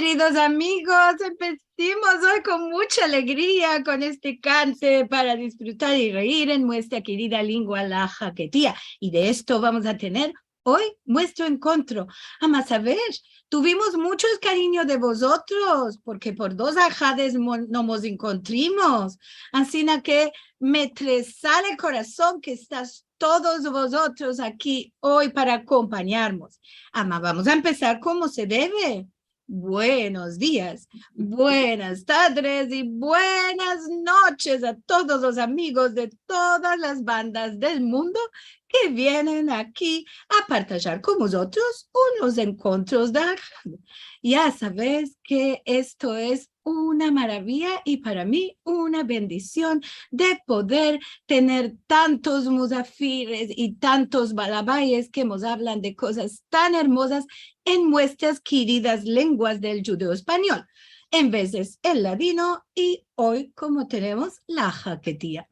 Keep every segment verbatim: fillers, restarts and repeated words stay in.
Queridos amigos, empezimos oy kon mucha alegria kon este kante para disfrutar i reir en muestra kerida lengua la haketia. I de esto vamos a tener oy muestro enkontro. Ama saver, tuvimos muchos karinyo de vozotros, porke por dos ahades mo-, no mos enkontrimos. Ansina ke me tresa el korason ke estas todos vozotros aki oy para akompanyarmos. Ama vamos a empesar komo se deve. Buenos dias, buenas tadres i buenas noches a todos los amigos de todas las bandas del mundo ke vienen aki a partajar kon vozotros unos enkontros de ahad. Ya saves ke esto es una maraviya i para mi una bendision de poder tener tantos muzafires i tantos balabayes ke mos avlan de kozas tan ermozas en muestras keridas lenguas del djudeo-espanyol, en vezes el ladino i oy komo tenemos la haketia.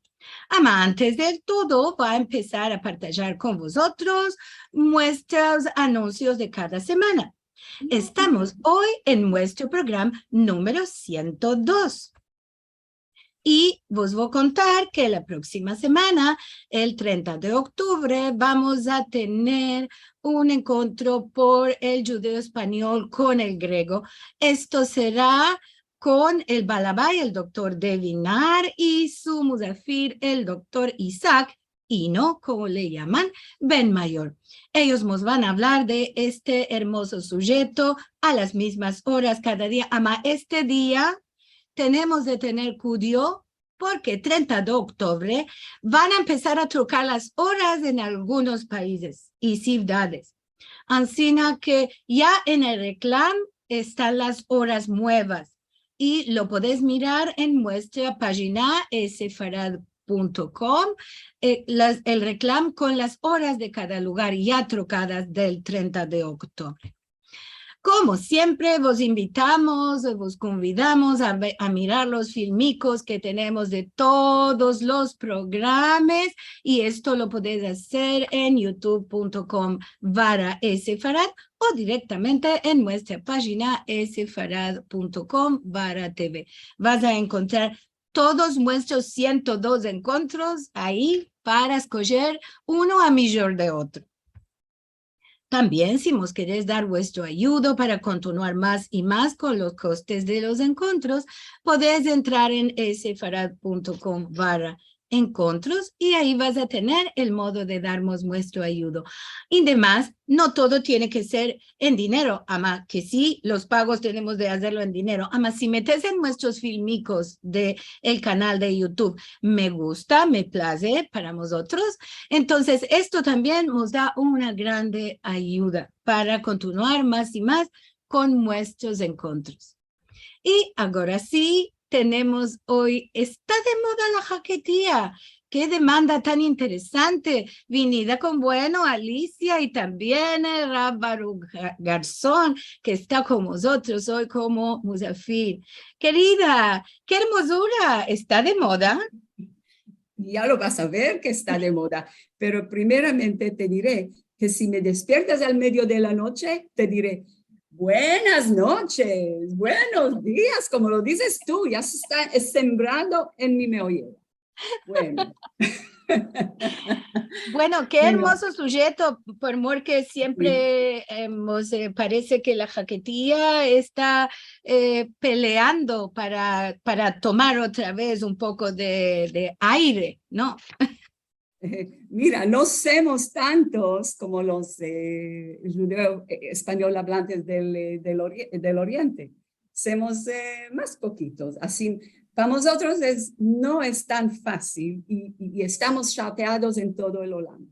Ama antes de todo, vo a empesar a partajar kon vozotros muestros anunsios de kada semana. Estamos oy en muestro programa numero siento dos. I vos vo a kontar ke la proksima semana, el trenta de oktubre, vamos a tener un enkontro por el djudeo-espanyol kon el grego. Esto sera kon el balabay, el doktor Devinar, i su muzafir, el doktor Isaac, i no, komo le yaman, Ben Mayor. Eyos mos van a avlar de este ermozo sujeto a las mizmas oras kada dia. Ama este dia tenemos de tener kuidao porke trenta de oktubre van a empesar a trokar las oras en algunos paizes i sivdades. Ansina ke ya en el reklam estan las oras muevas i lo podes mirar en muestra pajina sefarad punto com, eh, las, el reklam kon las oras de kada lugar ya trokadas del trenta de oktubre. Komo siempre, vos invitamos, vos konvidamos a ve-, a mirar los filmikos ke tenemos de todos los programas, i esto lo podes azer en youtube punto com barra sefarad o direktamente en muestra pajina sefarad punto com barra tv. Vas a enkontrar todos muestros siento dos enkontros ayi para eskojer uno a mijor de otro. Tambien, si mos keres dar vuestro ayudo para kontinuar mas i mas kon los kostes de los enkontros, podes entrar en sefarad punto com barra enkontros i ayi vas a tener el modo de darmos muestro ayudo. I demas, no todo tiene ke ser en dinero, ama ke si los pagos tenemos de azerlo en dinero, ama si metes en muestros filmikos de el kanal de youtube me gusta, me plaze para mozotros, entonses esto tambien mos da una grande ayuda para kontinuar mas i mas kon muestros enkontros. I agora si, tenemos oy, esta de moda la haketia. Ke demanda tan interesante. Vinida kon bueno, Alicia, i tambien el Rav Baruch Ga-, Garzon, ke esta kon mozotros oy komo muzafir. Kerida, ke ermozura, esta de moda? Ya lo vas a ver ke esta de moda. Pero primeramente te dire ke si me despiertas al medio de la noche, te dire, "Buenas noches, buenos dias", komo lo dizes tu, ya se esta sembrando en mi meoyera. Bueno. Bueno, ke ermozo sujeto, por mor ke siempre, eh, mos, eh, parese ke la haketia esta, eh, peleando para, para tomar otra vez un poko de, de aire, no? Mira, no semos tantos komo los, eh, djudeo, eh, espanyol avlantes del, eh, del ori-, del oriente. Semos, eh, mas pokitos. Ansi, pa mozotros es, no es tan fasil i, i, i estamos sharpeados en todo el olam.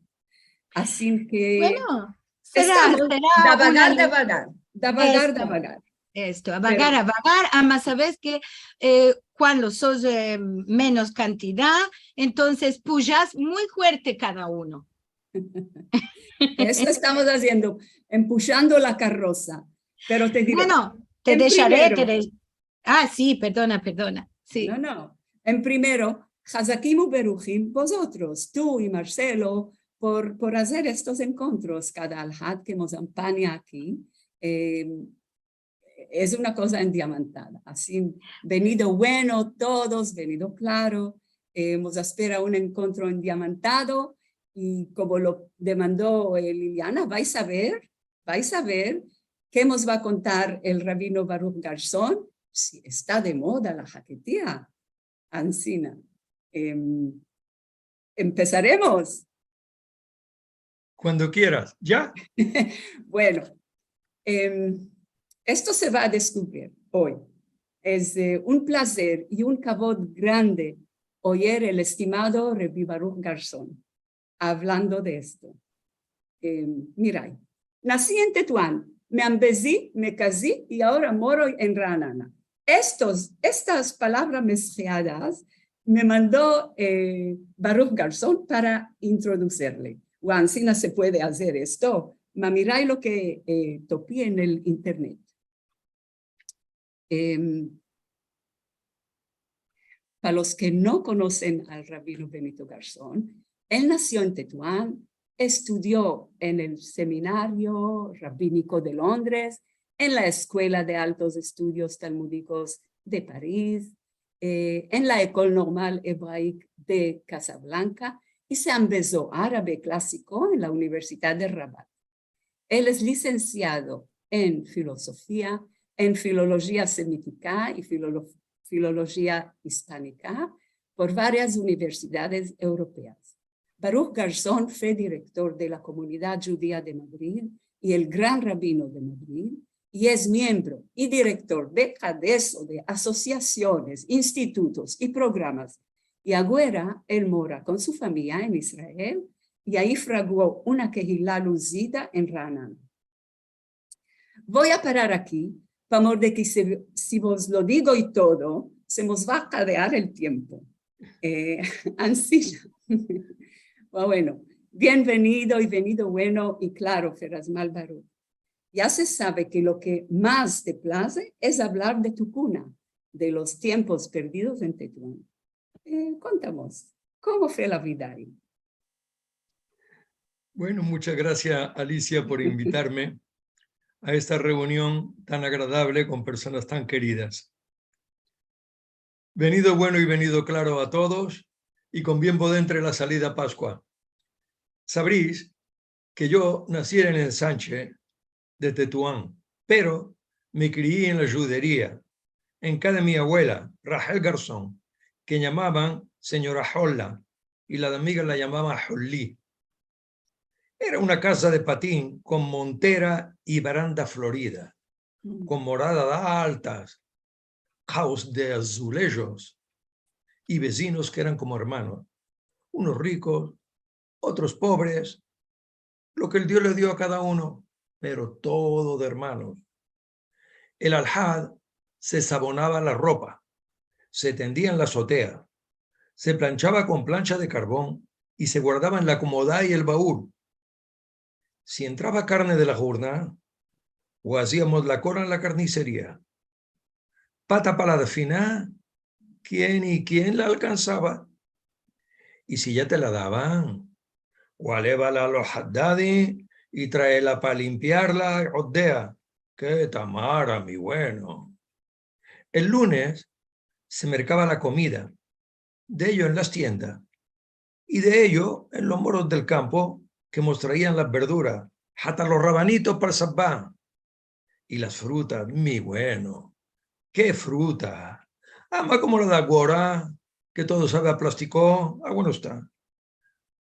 Ansi ke... Bueno, sera, estamos sera davagar, una... davagar, davagar, esto, davagar. Esto, avagar, pero avagar, ama saves ke, eh, kuando sos, eh, menos kantidad, entonses pujas muy fuerte kada uno. Esto estamos aziendo, empushando la karosa. Pero te dire, bueno, te deshare, te de-, ah, si, perdona, perdona. Si. No, no. En primero, hazakim uberuhim vozotros, tu i Marcelo, por, por azer estos enkontros kada alhad ke mos ampanya aki. Eh, es una koza endiamantada. Ansi, venido bueno todos, venido klaro. Eh, mos espera un enkontro endiamantado i, komo lo demando, eh, Liliana, vais a ver, vais a ver ke mos va a kontar el rabino Baruch Garzon, si esta de moda la haketia. Ansina. Em, empesaremos. Kuando keras. Ya? Bueno, em, esto se va a deskuvrir oy. Es, eh, un plazer i un kavod grande oyer el estimado Rabbi Baruch Garzon avlando de esto. Em, miray, nasi en Tetuan, me ambezi, me kazi i agora moro en Ra'anana. Estos, estas palavras mezcladas me mando, eh, Baruch Garzon para introdusirle. O ansina se puede azer esto, ma miray lo ke, eh, topi en el internet. Em, para los ke no konosen al rabino Benito Garzon, el nasio en Tetuan, estudio en el Seminario Rabiniko de Londres, en la Eskuela de Altos Estudios Talmudikos de Pariz, eh, en la Ecole Normale Ebraik de Kazablanka i se ambezo arabe klasiko en la Universidad de Rabat. El es lisensiado en filozofia, en filolojia semitika i filolo-, filolojia ispanika por varias universidades evropeas. Baruch Garzon fue direktor de la Komunidad Djudia de Madrid i el Gran Rabino de Madrid, i es miembro i direktor de kadeso de asosiasiones, institutos i programas. I agora el mora kon su famiya en Israel, i ayi fraguo una kehila luzida en Ra'anana. Vo a parar aki, pamor de ke si, si vos lo digo i todo, se mos va a akabar el tiempo. Eh, ansina. Bueno, bienvenido i venido bueno i klaro, Ferazmal Baruch. Ya se save ke lo ke mas te plaze es avlar de tu kuna, de los tiempos perdidos en Tetuan. Eh, kontamos, komo fue la vida ayi? Bueno, muchas gracias, Alicia, por invitarme a esta reunión tan agradable con personas tan queridas. Venido bueno i venido klaro a todos, i kon bien podentre la salida Paskua. Sabrís ke yo nasi en el Ensanche de Tetuan, pero me kriyi en la djuderia, en kaza de mi abuela, Rahel Garzon, ke yamavan senyora Holla, i las amigas la yamavan Holli. Era una kaza de patin kon montera i baranda florida, kon moradas altas, kaos de azulejos, i vezinos ke eran komo ermanos, unos rikos, otros povres, lo ke el Dio le dio a kada uno, pero todo de ermanos. El alhad se savonava la ropa, se tendia en la azotea, se planchava kon plancha de karvon i se guardava en la komoda i el baul. Si entrava karne de la gurna, o aziamos la kola en la karniseria. Pata pa la dafina, kien i kien la alkansava? I si ya te la davan, o alevala a lo haddadi i traela pa limpiarla, odea, ke tamara, mi bueno. El lunes se merkava la komida, de eyo en las tiendas, i de eyo en los moros del kampo ke mos traian las verduras, hata los rabanitos pa'l shabbat. I las frutas, mi bueno, ke fruta! Ama komo la de agora, ke todo save a plastiko, agua no esta.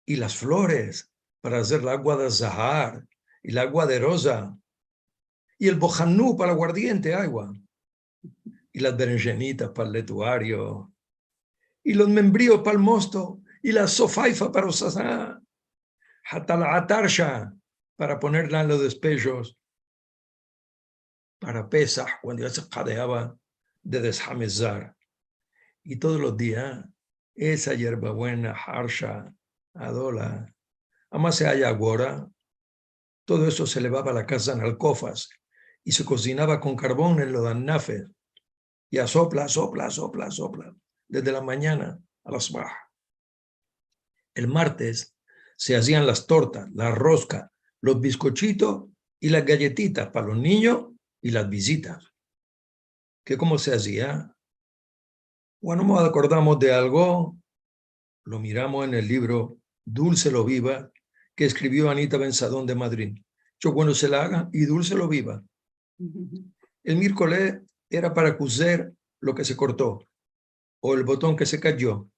I las flores para azer la agua de azahar, i la agua de roza, i el bohanu pa el aguardiente, agua, i las berenjenitas pa el letuario, i los membrios pa el mosto, i la sofaifa para usar, hata la atarsha para ponerla en los despejos, para Pesah, kuando ya se kadeava de deshamezar. I todos los dias, esa yerbabuena, harsha, adola, ama se aya agora, todo esto se levava a la kaza en alkofas i se kozinava kon karvon en los anafes. I a sopla, sopla, sopla, sopla, desde la manyana a la sbah. El martes se azian las tortas, la roska, los biskochitos i las galletitas pa los ninyos i las vizitas. ke komo se azia. Kuando mos akordamos de algo, lo miramos en el livro Dulce lo viva, ke eskrivio Anita Benzadón de Madrid. Cho kuando se la aga i dulce lo viva. El mirkole era para kuzer lo ke se korto, o el boton ke se kayo,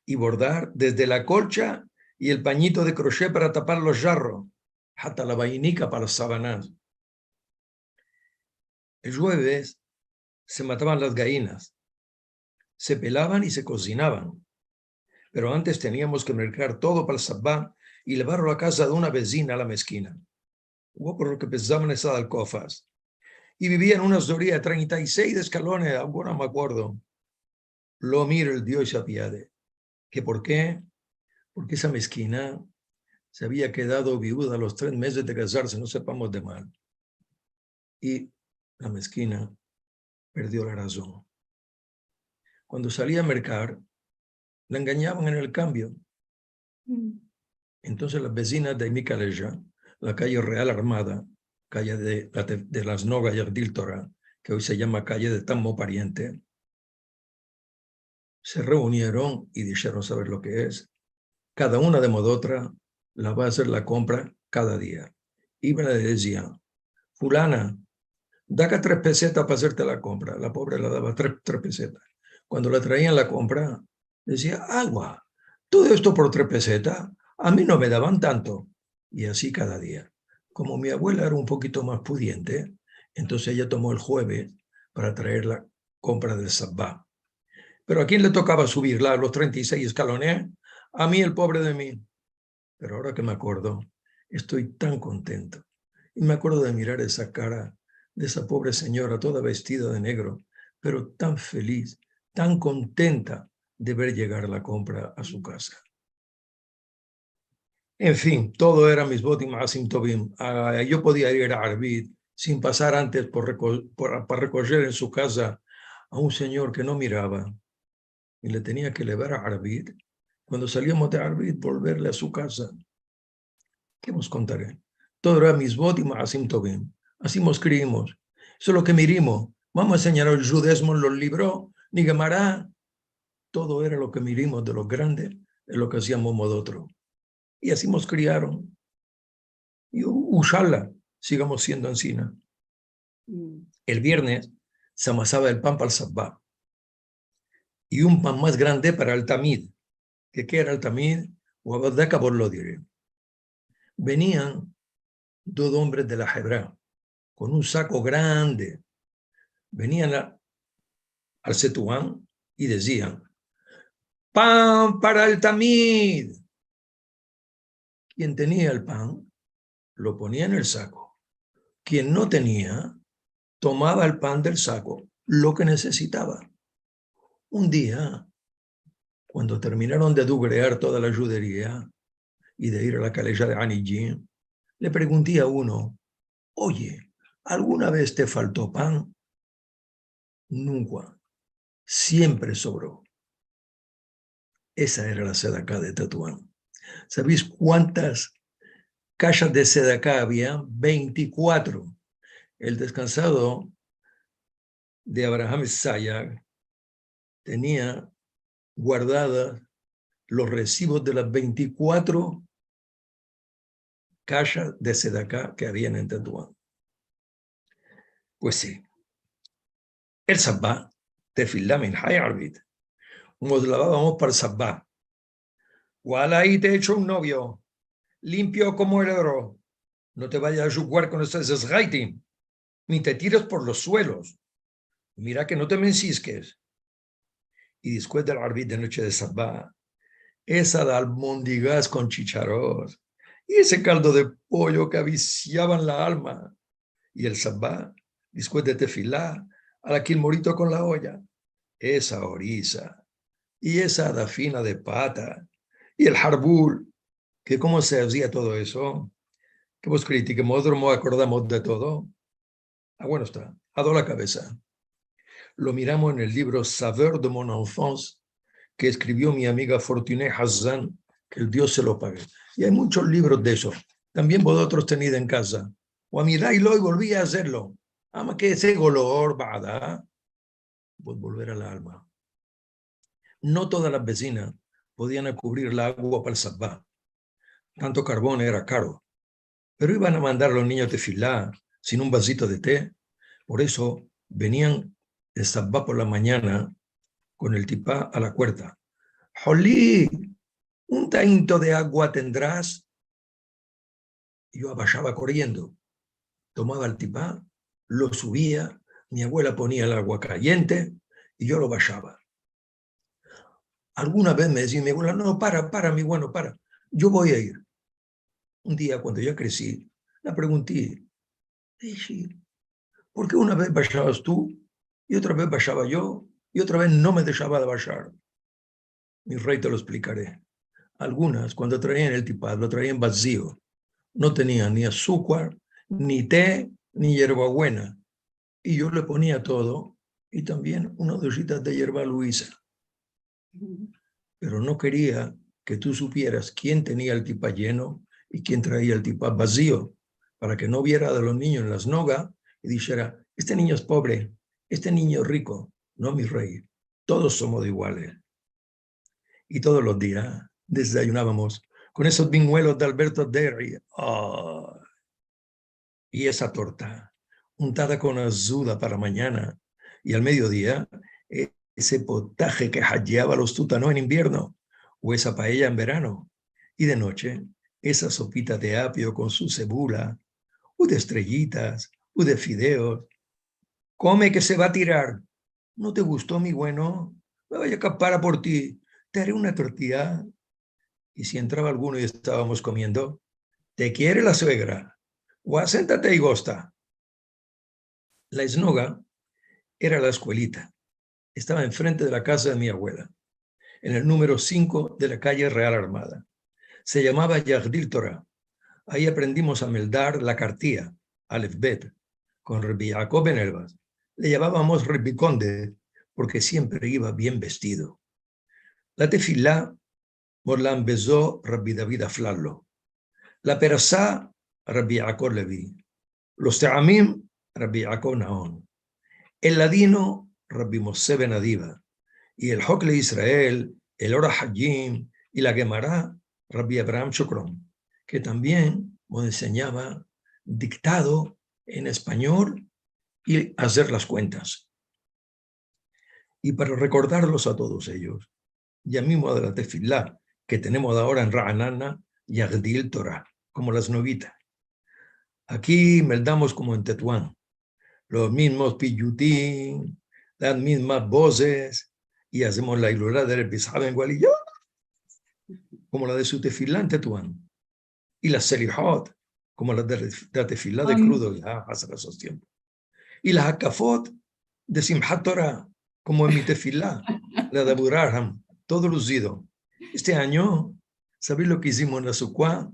i bordar desde la kolcha i el panyito de kroshe para tapar los jarros, hasta la vainika para las savanas. El djueves se matavan las gainas, se pelavan i se kozinavan. Pero antes teniamos ke merkar todo para el shabbat i levarlo a kaza de una vezina, la meskina. Hubo por lo ke pezavan esas alkofas. I bivia en una azoria a trenta i sesh eskalones, agora me akordo. Lo miro, el Dio se apiade. Ke por ke? Porke esa meskina se avia kedado viuda a los tres mezes de kazarse, no sepamos de mal. I la meskina perdio la razon. Kuando salia a merkar, la enganyavan en el kambio. Entonses la vezina de mi kaleja, la kaye Real Armada, kaye de, la de, de las Noga Yagdil Tora, ke oy se yama kaye de Tammo Pariente, se reunieron i disheron: saver lo ke es? Kada una de mozotras la va a azer la kompra kada dia. I me la dezia: fulana, da aka tres pesetas para azerte la kompra. La povre la dava tres, tres pesetas. Kuando la traian la kompra, dezia: agua, todo esto por tres pesetas, a mi no me davan tanto. I ansi kada dia. Komo mi abuela era un pokito mas pudiente, entonses eya tomo el djueves para traer la kompra del shabbat. Pero a kien le tokava suvirla, los trenta i sesh eskalones? A mi, el povre de mi. Pero agora ke me akordo, esto tan kontento. I me akordo de mirar esa kara de esa povre senyora, toda vestida de negro, pero tan feliz, tan kontenta de ver yegar la kompra a su kaza. En fin, todo era mitzvot i maasim tovim. A, yo podia ir a Arbit sin pasar antes por reko-, por, para rekojer en su kaza a un senyor ke no mirava. I le tenia ke levar a Arbit. Kuando saliamos de Arbit, volverle a su kaza. Ke vos kontare? Todo era mitzvot i maasim tovim. Ansi mos kriimos. Eso es lo ke mirimos. Vamos a ensenyar el djudezmo en los livros, ni Gemara. Todo era lo ke mirimos de lo grande, es lo ke aziamos mozotros. I ansi mos kriaron. I u-, ushala, sigamos siendo ansina. El viernes se amasava el pan para el shabbat. I un pan mas grande para el tamid. Ke, ke era el tamid? Uavot de kavod lo dire. Venian dos ombres de la hevra kon un sako grande. Venian a, al setuan i dezian: pan para el tamid. Kien tenia el pan, lo ponia en el sako. Kien no tenia, tomava el pan del sako, lo ke nesesitava. Un dia, kuando terminaron de dugrear toda la djuderia i de ir a la kaleja de Anijim, le pregunti a uno: oye, alguna vez te falto pan? Nunka. Siempre sovro. Esa era la tzedaka de Tetuan. Savesh kuantas kashas de tzedaka avia? Ventikuatro. El deskansado de Abraham Sayag tenia guardadas los resivos de las ventikuatro kashas de tzedaka ke avia en Tetuan. Pues si. El shabbat, tefila, minha i arbit. Mos lavavamos para el shabbat. Uala, i te echo un novio, limpio komo el oro. No te vayas a djugar kon estos zgaitim, ni te tires por los suelos. Mira ke no te mensiskes. I despues del arbit de noche de shabbat, esas almondigas kon chicharos, i ese kaldo de poyo ke avisiavan la alma. I el shabbat, despues de tefila, al akil morito kon la oya, esa oriza, i esa adafina de pata, i el harbul, ke komo se azia todo eso, ke vos krei ke mozotros mos akordamos de todo. Ah, bueno esta, a do la kavesa. Lo miramos en el livro Saveurs de mon enfance, ke eskrivio mi amiga Fortunée Hazan, ke el Dio se lo page. I ay munchos livros de eso. Tambien vozotros tenid en kaza. O a mirailo i volvi a azerlo. Ama ke ese golor, bada, por volver a la alma. No todas las vecinas podían akuvrir la agua para el sabba. Tanto karbon era karo. Pero ivan a mandar a los ninyos tefila sin un vazito de te. Por eso venian el sabba por la manyana kon el tipa a la puerta. Holi, un tainto de agua tendras? Yo abashava korriendo, tomava el tipa, lo suvia, mi avuela ponia el agua kayente i yo lo bashava. Alguna vez me dezia mi avuela: "No, para, para, mi bueno, para. Yo vo a ir." Un dia, kuando ya kresi, la pregunti, dishi: "Por ke una vez bashavas tu i otra vez bashava yo i otra vez no me deshava de bashar?" Mi rey, te lo esplikarai. Algunas, kuando traian el tipa, lo traian vazio. No tenian ni azukar, ni te, ni yerbabuena. I yo le ponia todo, i tambien una dozhita de yerba luisa. Pero no keria ke tu supieras ken tenia el tipa yeno i ken traia el tipa vazio, para ke no viera de los ninyos en la sinagoga i dishera: "Este ninyo es povre, este ninyo es riko." No, mi rey, todos somos iguales. I todos los dias dezayunavamos kon esos binyuelos de Alberto Derry. Ay. I esa torta untada kon azuda para manyana. I al mediodia, e-, ese potaje ke hayeava los tutano en invierno, o esa paella en verano. I de noche, esa sopita de apio kon su sebula, o de estrellitas, o de fideos. Kome ke se va a tirar. No te gusto, mi bueno? Me vo a kapar por ti. Te ari una tortia. I si entrava alguno i estavamos komiendo: "Te kiere la suegra. Gua, sentate i gosta." La sinagoga era la eskuelita. Estava enfrente de la kaza de mi avuela, en el numero sinko de la kaye Real Armada. Se yamava Yagdil Tora. Ayi aprendimos a meldar la kartia, alef-bet, kon Rabbi Yaakov ben Elbaz. Le yamavamos Rabbi Konde porke siempre iva bien vestido. La tefila mos la embezo Rabbi David Aflalo. La perasa, Rabbi Yaakov Levi. Los teamim, Rabbi Yaakov Naon. El ladino, Rabbi Moshe ben Adiva. I el Hokle Israel, el Ora Hayim i la Gemara, Rabbi Abraham Shukron, ke tambien mos ensenyava diktado en espanyol i azer las kuentas. I para rekordarlos a todos eyos, yamimos a la tefila ke tenemos agora en Ra'anana, Yagdil Tora, komo las novitas. Aki meldamos komo en Tetuan, los mizmos piyutim, las mizmas bozes, i azemos la ilula de Rabbi Ishak ben Guali, komo la de su tefila en Tetuan. I las selihot, komo la de, de la tefila de krudo, ya pasaron esos tiempos. I las hakafot de Simhat Tora, komo en mi tefila, la de Abu Raham, todo luzido. Este anyo, savesh lo ke izimos en la sukua?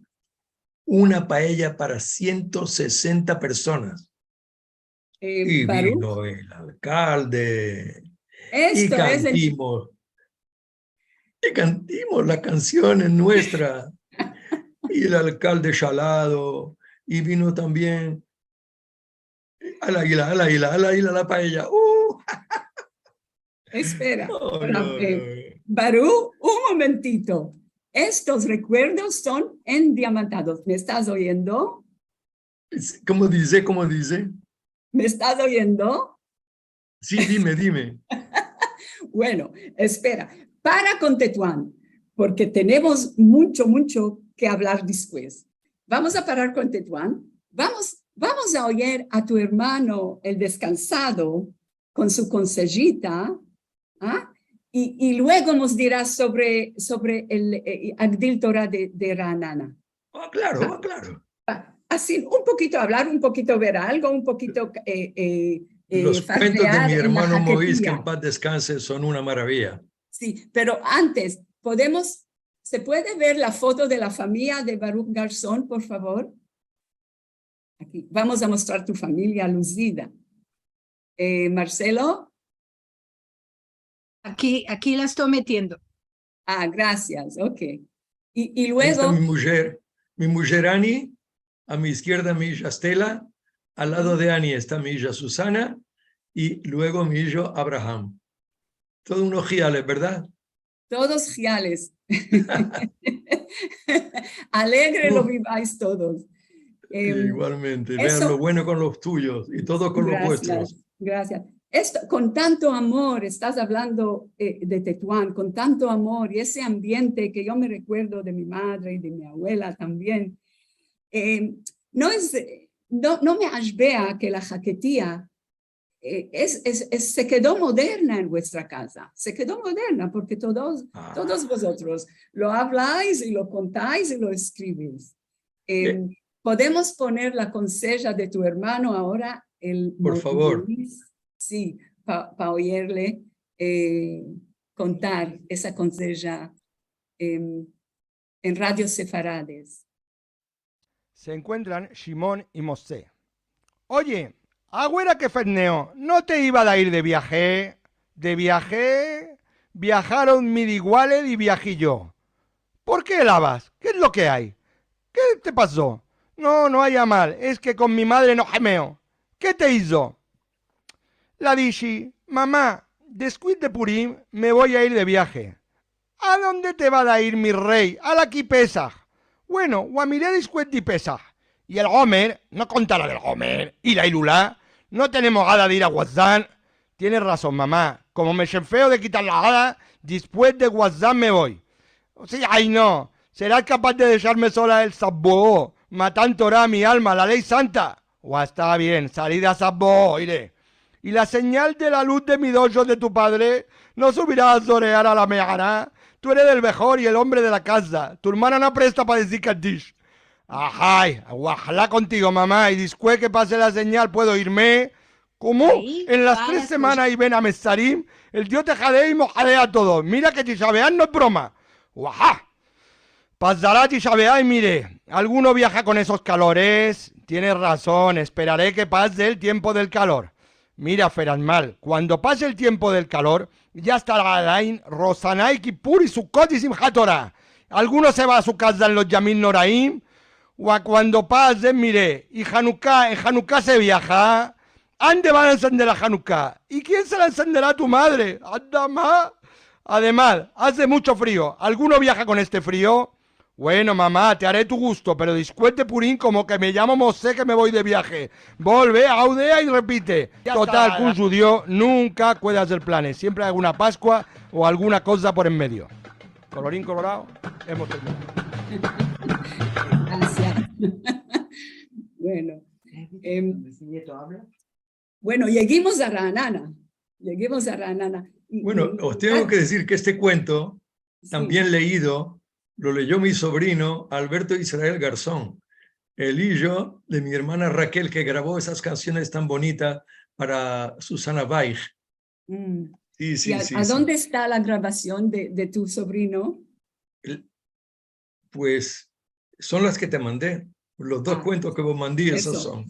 Una paella para siento sesenta personas. Eh, i Baruch, vino el alkalde, i kantimos, i kantimos las kansiones muestras, i el alkalde shalado, i vino tambien, ala ila, ala ila, ala ila la paella. Uh! Espera, no, espera, no, eh, no. Baruch, un momentito. Estos rekuerdos son endiamantados. Me estas oyendo? Komo dize, komo dize? Me estas oyendo? Si, dime, dime. Bueno, espera. Para kon Tetuan, porke tenemos muncho, muncho ke avlar despues. Vamos a parar kon Tetuan. Vamos, vamos a oyer a tu ermano, el deskansado, kon su konsejita, a? I, i luego mos diras sovre, sovre el, eh, Agdil Tora de, de Ra'anana. Oh, klaro, oh, klaro. Asi, un pokito avlar, un pokito ver algo, un pokito, eh, eh, eh, farrear en la haketia. Los kuentos de mi ermano Moiz, ke en paz deskanse, son una maravija. Si, pero antes, podemos, se puede ver la foto de la famiya de Baruch Garzon, por favor? Aki, vamos a mostrar tu famiya luzida. Eh, Marcelo? Aki, aki la esto metiendo. A, grasias, okey. I, i luego... Ayi esta mi mujer, mi mujer Ani, a mi izkierda mi ija Stella, al lado de Ani esta mi ija Susana, i luego mi ijo Abraham. Todos unos hiales, verdad? Todos hiales. Alegre lo vivais todos. Em, igualmente, vean lo bueno kon los tuyos i todos kon los vuestros. Gracias, gracias. Esto, con tanto amor, estas avlando, eh, de Tetuan, con tanto amor i ese ambiente ke yo me rekuerdo de mi madre i de mi avuela tambien. Em, no es, no, no me ashbea ke la haketia eh, es, es, es, se kedo moderna en vuestra kaza. Se kedo moderna porke todos, todos vozotros lo avlais i lo kontais i lo eskrivis. Em, podemos poner la konseja de tu ermano agora, el Por favor. Moris, si, pa, pa oyerle, eh, kontar esa konseja, em, en Radio Sefarades. Se enkuentran Shimon i Moshe. Oye, aguera ke ferneo, no te ivas a ir de viaje? De viaje? Viajaron mi digualed i viaji yo. Por ke lavas? Ke es lo ke ay? Ke te paso? No, no aya mal, es ke kon mi madre no hemeo. Ke te izo? La dishi, mama, despues de Purim me vo a ir de viaje. Adonde te vas a ir, mi rey? Ala ki Pesah. Bueno, wa mire despues de Pesah. I el Omer, no kontará del Omer, i la Ilula. No tenemos gada de ir a Guazan. Tienes razon, mama. Komo me shenfeo de kitar la gada, despues de Guazan me vo. Si, ay no. Seras kapas de desharme sola el Sabo? Matan Tora, mi alma, la ley santa. Wa, esta bien, salida Sabo, oire. I la senyal de la luz de mi dojo de tu padre no subira a zorear a la mehara? Tu eres el mehor i el ombre de la kaza. Tu ermana no apresta pa dizir kadish. Ajay, wa ahalá kontigo, mama, i despues ke pase la senyal puedo irme. Komo? En las tres semanas iven a Mesarim, el Dios te jadea i mojadea todo. Mira ke Tisha B'Av no es broma. Wa ha. Pasara Tisha B'Av i mire, alguno viaja kon esos kalores. Tienes razon, esperare ke pase el tiempo del kalor. Mira, Feranmal, kuando pase el tiempo del kalor, ya estará adain Roshaná i Kipur i Sukot i Simhat Tora. Alguno se va a su kaza en los Yamim Noraim. Wa kuando pase, mire, i Hanuka, en Hanuka se viaja. Ande van a ensender la Hanuka? I kien se la ensendera? Tu madre. Adama. Ademas, aze muncho frio. Alguno viaja kon este frio? Bueno, mama, te are tu gusto, pero despues de Purim, komo ke me yamo Moshe, ke me vo de viaje. Volve, audea i repite. Total, ke un djudio nunka puede azer planes. Siempre ay alguna Paskua o alguna koza por en medio. Kolorin kolorao, emos terminado. Grasias. Bueno, em, Bueno, yeguimos a Ra'anana. Yeguimos a Ra'anana. I, bueno, i, os tengo ke dizir ke este kuento, tambien leido, lo leyo mi sovrino Alberto Israel Garzón, el ijo de mi ermana Rakel, ke gravo esas kansiones tan bonitas para Susana Weich. Si, si, si. I a, adonde esta la gravasion de, de tu sovrino? El, Pues, son las ke te mande. Los dos kuentos ke vos mandi, esos son.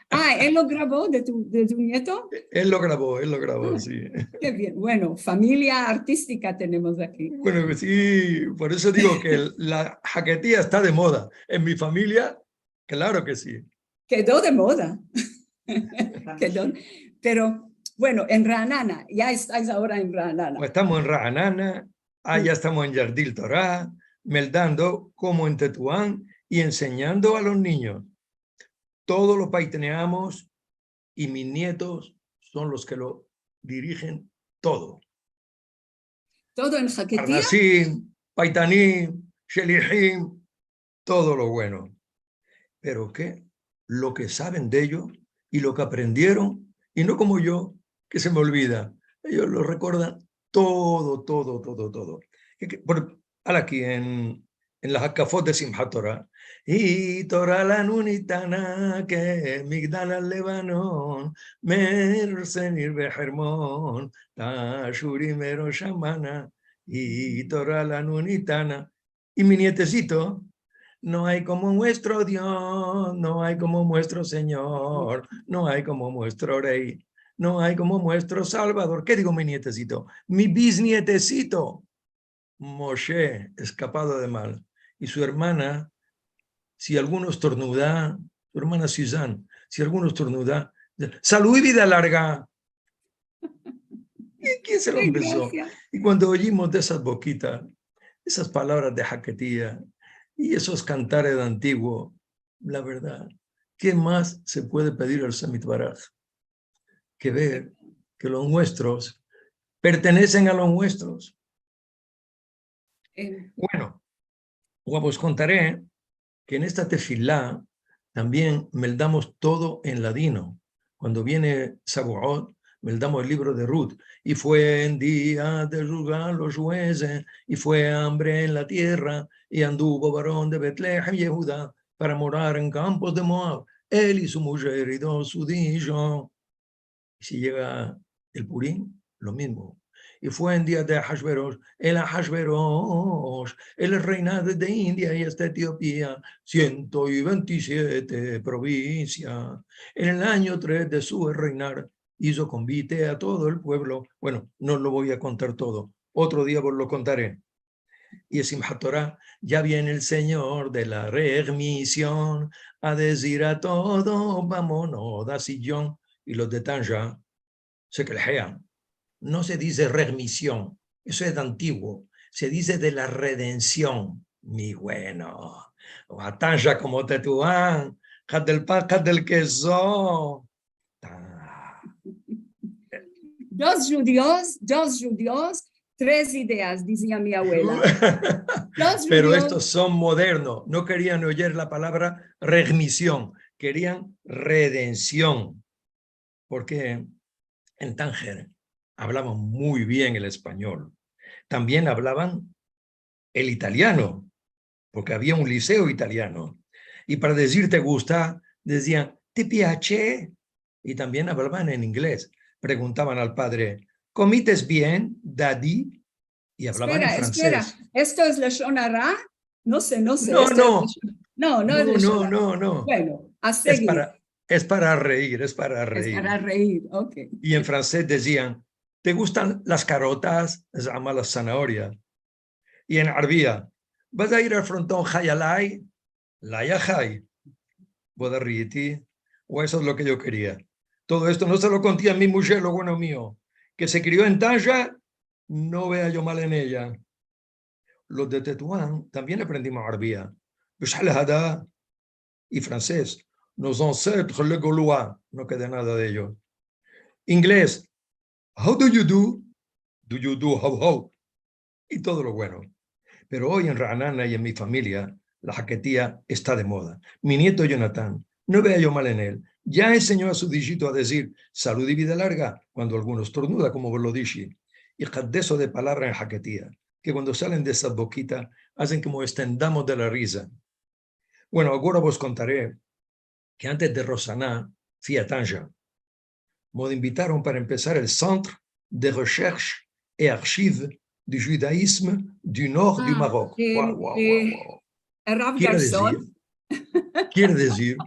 A, el lo gravo de tu, de tu nieto? El lo gravo, el lo gravo, si. Ke bien. Bueno, famiya artistika tenemos aki. Bueno, si, por eso digo ke el, la haketia esta de moda. En mi famiya, klaro ke si. Kedo de moda. Kedo. Pero, bueno, en Ra'anana, ya estais agora en Ra'anana. Pues estamos en Ra'anana, ya estamos en Yardin Tora, meldando komo en Tetuan i ensenyando a los ninyos. Todo lo paitaneamos i mis nietos son los ke lo dirijen todo. Todo en haketia? Parnasim, paitanim, shelihim, todo lo bueno. Pero ke, lo ke saven de eyos i lo ke aprendieron, i no komo yo, ke se me olvida. Eyos lo rekordan todo, todo, todo, todo. I ke, por, ala aki en, en las hakafot de Simhat Tora. Hi Tora lanu nitana kemigdal al Levanon, me'or Senir ve'er Hermon, Tashurim ve'er Rosh Amana, hi Tora lanu nitana. I mi nietezito, no ay komo muestro Dios, no ay komo muestro Senyor, no ay komo muestro Rey, no ay komo muestro Salvador. Ke digo mi nietezito? Mi biznietezito, Moshe, eskapado de mal, i su ermana, si alguno estornuda, su ermana Suzanne, si alguno estornuda, salud i vida larga. Ken se lo empeso? I kuando oyimos de esas bokitas, esas palavras de haketia i esos kantares de antiguo, la verdad, ke mas se puede pedir al Hashem Yitbaraj ke ver ke los muestros pertenesen a los muestros? Bueno, agora vos kontare ke en esta tefila tambien meldamos todo en ladino. Kuando viene Shavuot, meldamos el livro de Rut. I fue en dia de juzgar los djuezes, i fue ambre en la tierra, i anduvo varon de Betlehem Yehuda para morar en kampos de Moab, el i su mujer i dos sudijos. I si yega el Purim, lo mizmo. I fue en dia de Ahashverosh, el Ahashverosh, el reina desde India i asta Etiopia, siento i ventisiete provinsias. En el anyo tres de su reinar, izo konvite a todo el puevlo. Bueno, no lo vo a kontar todo. Otro dia vos lo kontare. I en Simhat Torah, ya viene el Señor de la remision a dizir a todo, vamonos a Sion. I los de Tanja se kelhean. No se dize remision, eso es antiguo. Se dize de la redension. Mi bueno, a Tanja komo Tetuan, kad del pan, kad del kezo. Ah. Dos djudios, dos djudios, tres ideas, dizia mi abuela. Dos djudios. Pero estos son modernos. No kerian oyer la palavra remision, kerian redension. Porke en Tanger avlavan muy bien el espanyol. Tambien avlavan el italiano, porke avia un liseo italiano. I para dizir te gusta, dizian, ti piace? I tambien avlavan en inglez. Preguntavan al padre, komites bien, daddy? I avlavan en fransez. Espera, espera. Esto es lashon hara? No se, no se. No, esto es lashon, no, no es lashon hara. No, no, no. Bueno, a segir. Es para, es para reir, es para reir. Es para reir, ok. I en fransez dizian, te gustan las karotas? Es ama la zanahoria. I en arabia, vas a ir al fronton hay alay? Lay ahay. Vo a riiti. O eso es lo ke yo keria. Todo esto no se lo konti a mi mujer, lo bueno mio, ke se krio en Tanja, no vea yo mal en eya. Los de Tetuan tambien aprendimos arabia. Bishal hada i fransez. Nos ancêtres, les Gaulois, no keda nada de eyos. Inglez, how do you do? Do you do how how? I todo lo bueno. Pero oy en Ra'anana i en mi famiya, la haketia esta de moda. Mi nieto Yonatan, no vea yo mal en el, ya ensenyo a su dijito a dizir salud i vida larga kuando alguno estornuda, komo vos lo dishi. I kadeso de palavra en haketia, ke kuando salen de esa bokita, azen ke mos estendamos de la riza. Bueno, agora vos kontare ke antes de Rosh Ashana fui a Tanja. Mos invitaron para empesar el Centre de Recherche et Archives du Judaïsme du Nord du Maroc. Guau, guau, guau, guau. Kere dizir, kere dizir,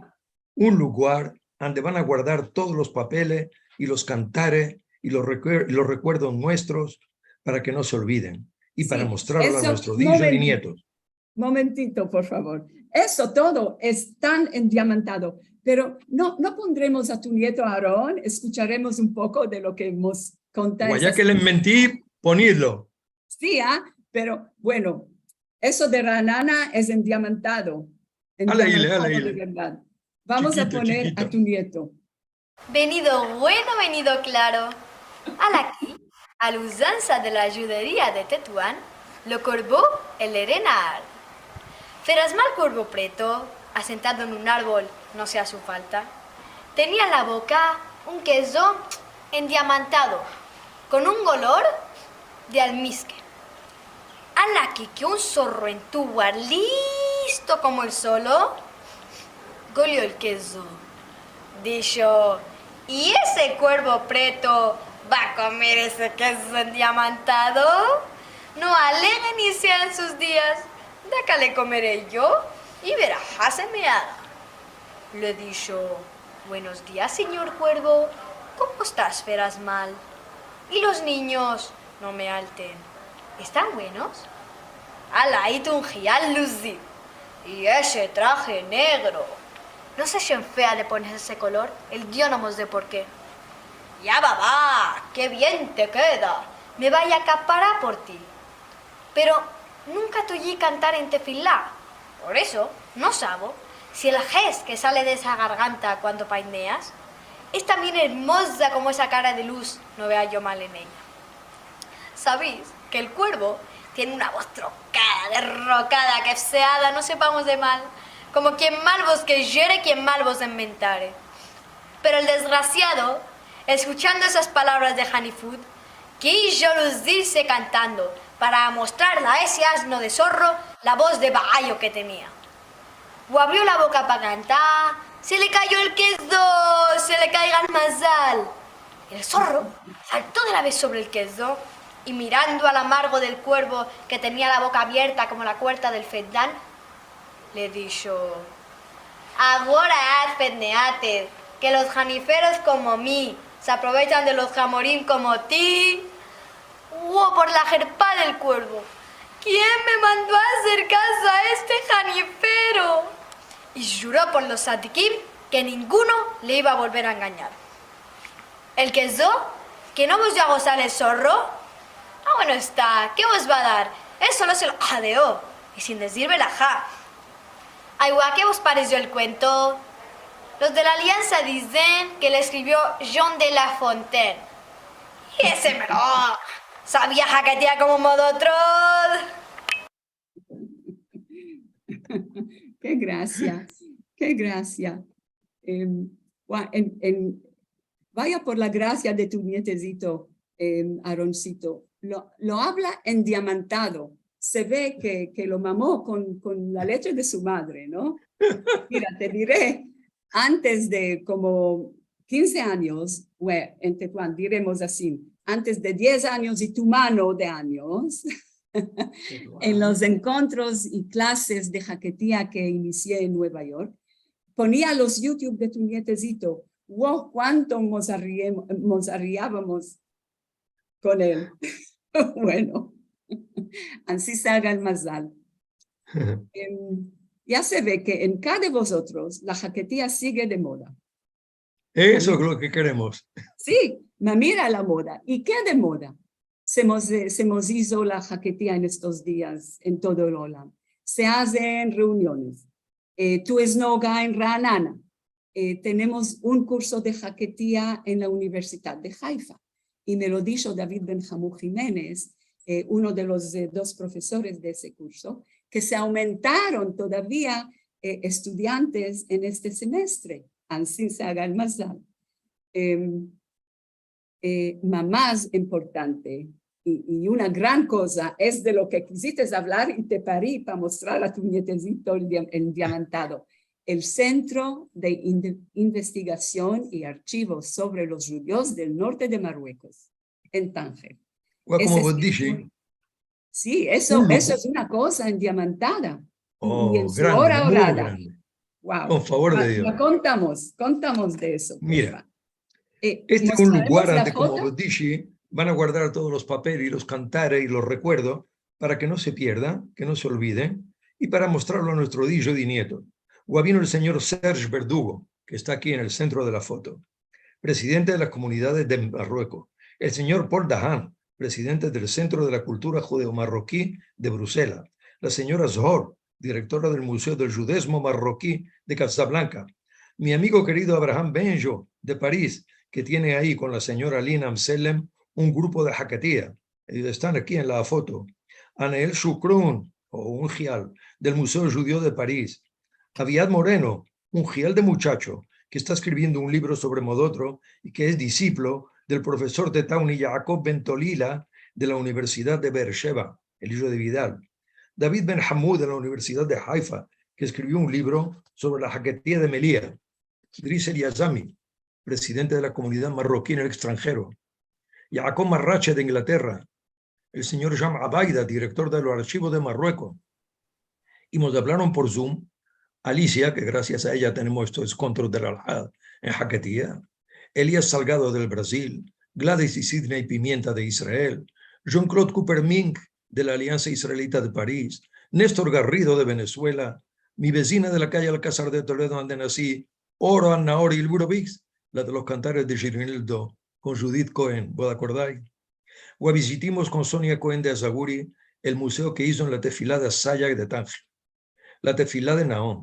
un lugar ande van a guardar todos los papeles i los kantares i los rekuer-, los rekuerdos muestros para ke no se olviden i para mostrarlo a muestros ijos i nietos. Momentito, por favor. Eso todo es tan endiamantado. Pero no, no pondremos a tu nieto Aarón, eskucharemos un poko de lo ke mos konta. Vaya ke le menti, ponidlo. Si, a? Pero, bueno, eso de Ra'anana es endiamantado. Ala ile, ala ile. Endiamantado de verdad. Vamos a poner a tu nieto. Chikitu, chikitu. Venido bueno, venido klaro. Ala aki, a la uzansa de la djuderia de Tetuan, lo kuervo el Erenahar. Ferasmal kuervo preto, asentado en un arbol, no se aze falta, tenia en la boka un kezo endiamantado, kon un golor de almiske. Ala aki ke un zorro en tubar, listo komo el solo, golio el kezo. Disho: "I ese kuervo preto va a komer ese kezo endiamantado? No alejen i sean sus dias, de ke le komere yo i verahas se me aga." Le disho: "Buenos dias, sinyor kuervo. Komo estas, Ferasmal? I los ninyos, no me alten, estan buenos?" Ala, i tunjia luzir. I ese traje negro. No se shenfea de ponerse ese kolor, el Dio no mos de por ke. Ya baba, ke bien te keda. Me vo a akaparar por ti. Pero nunka te oyi kantar en tefila. Por esto, no savo si el ges ke sale de esa garganta kuando paineas es tambien ermoza komo esa kara de luz, no vea yo mal en eya. Savesh ke el kuervo tiene una voz trokada, derrokada, ke se ada, no sepamos de mal, komo kien mal vos keyere, kien mal vos enmentare. Pero el desgrasiado, eskuchando esas palavras de Hanifut, kijo luzirse kantando para amostrar a ese azno de zorro la voz de baayo ke tenia. U avrio la boka pa kantar, se le kayo el kezo, se le kayga el mazal. El zorro salto de la vez sovre el kezo i, mirando al amargo del kuervo ke tenia la boka avierta komo la kuerta del fetnan, le disho: Agora ad fetneates, ke los haniferos komo mi se aprovechan de los hamorim komo ti. Huo por la jerpa del kuervo: Kien me mando a azer kaso a este hanifero? I juro por los tzadikim ke ninguno le iva a volver a enganyar. El kezo, ke no vos ago sale zorro? Ah, bueno esta, ke vos va a dar? Esto solo se lo hadeo, i sin dezir veraha. Ay, gua, ke vos paresio el kuento? Los de la Aliansa dizen ke le eskrivio Jean de La Fontaine. I ese mero savia haketia komo mozotros. Ke grasia, ke grasia. Em, gua, en, en, vaya por la grasia de tu nietezito, em, Aroncito. Lo, lo avla endiamantado. Se ve ke, ke lo mamo kon, kon la leche de su madre, no? Mira, te dire, antes de komo kinze anyos, bue, entre kuan, diremos asin, antes de diez anyos i tu mano de anyos, en los enkontros i klases de haketia ke inisié en Nueva York, ponia los YouTube de tu nietezito. Wow, kuanto mos ariem-, mos arriavamos kon el. Bueno, ansi se aga el mazal. Em, ya se ve ke en kada de vozotros la haketia sigue de moda. Eso es lo ke keremos. Si, ma mira la moda. I ke de moda? Se mos, eh, se mos izo la haketia en estos dias en todo el olam. Se azen reuniones. Eh, tu esnoga en Ra'anana. Eh, tenemos un kurso de haketia en la Universidad de Haifa. I me lo disho David Ben Hamu Jimenez, eh, uno de los, eh, dos profesores de ese kurso, ke se aumentaron todavia, eh, estudiantes en este semestre. Ansi se aga el mazal. Em, eh, ma mas importante, i, i una gran koza, es de lo ke kizistes avlar i te pari pa mostrar a tu nietezito el dia-, el diamantado, el Sentro de Inde-, Investigasion i Archivo sovre los Djudios del Norte de Maruekos, en Tanger. Gua, komo vos dishi, si, eso, eso es una koza endiamantada. I en su ora orada. Wow. Kon favor de Dios. Kontamos, kontamos de eso, porfa. Mira, este es un lugar ante, komo vos dishi, van a guardar todos los papeles i los kantares i los rekuerdos para ke no se pierda, ke no se olvide, i para mostrarlo a nuestro ijo i nieto. Gua, vino el senyor Serge Verdugo, ke esta aki en el sentro de la foto, presidente de las komunidades de Marruekos, el senyor Paul Dahan, presidente del Sentro de la Kultura Djudeo-Marroki de Bruselas, la senyora Zhor, direktora del Muzeo del Djudezmo Marroki de Kazablanka, mi amigo kerido Abraham Benjo de Paris, ke tiene ayi kon la senyora Lina Amsellem un grupo de haketia, eyos estan aki en la foto, Anael Shukroun, o un hial, del Muzeo Djudio de Paris, Aviad Moreno, un hial de muchacho ke esta eskriviendo un livro sovre mozotros i ke es disiplo del profesor Tetauni Yaakov Ben Tolila de la Universidad de Beer Sheva, el ijo de Vidal. David Ben Hamu de la Universidad de Haifa, ke eskrivio un livro sovre la haketia de Melia. Idris Eliazami, presidente de la komunidad marroki en el ekstranjero. Yaakov Marrache de Inglaterra, el senyor Jean Abaida, direktor de los arshivos de Marruekos. I mos avlaron por Zoom Alicia, ke grasias a eya tenemos estos enkontros del Alhad en haketia, Elias Salgado del Brazil, Gladys i Sidney Pimienta de Israel, Jean-Claude Cooper-Mink de la Aliansa Israelita de Paris, Néstor Garrido de Venezuela, mi vezina de la kaye Alcázar de Toledo, ande nasi, Oro Anahor Ilburovics, la de los kantares de Shirinildo, kon Judith Cohen, vos akordais? Ua vizitimos kon Sonia Cohen de Azaguri el muzeo ke izo en la tefila de Asaya de Tangel, la tefila de Naon,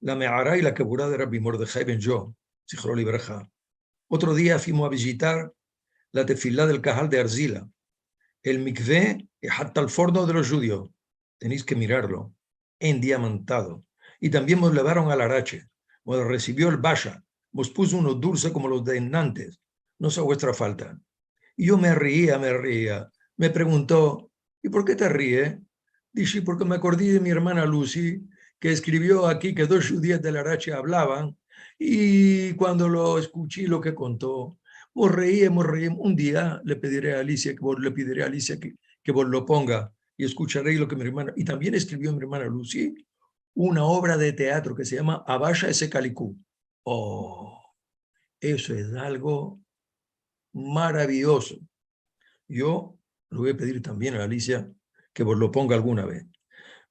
la meara i la kevura de Rabbi Mordehai Ben Yo, zichro livraha. Otro dia fuimos a vizitar la tefila del Kahal de Arzila, el mikve i hata el forno de los djudios. Teneis ke mirarlo, endiamantado. I tambien mos levaron al Arache. Mos resivio el Basha, mos puzo unos dulses komo los de antes. Nos azo vuestra falta. I yo me reia, me reia. Me pregunto, "I por ke te ries?" Dishe, "Porke me akordi de mi ermana Lucy, ke eskrivio aki ke dos djudias del Arache avlavan, i kuando lo eskuchi lo ke konto, mos reimos, reimos. Un dia le pedire a Alicia ke vos, le pedire a Alicia ke, ke vos lo ponga, i eskuchareis lo ke mi ermana", i tambien eskrivio mi ermana Lucy una ovra de teatro ke se yama Abasha Esekalikú. Oh, eso es algo maraviyozo. Yo le vo a pedir tambien a Alicia ke vos lo ponga alguna vez.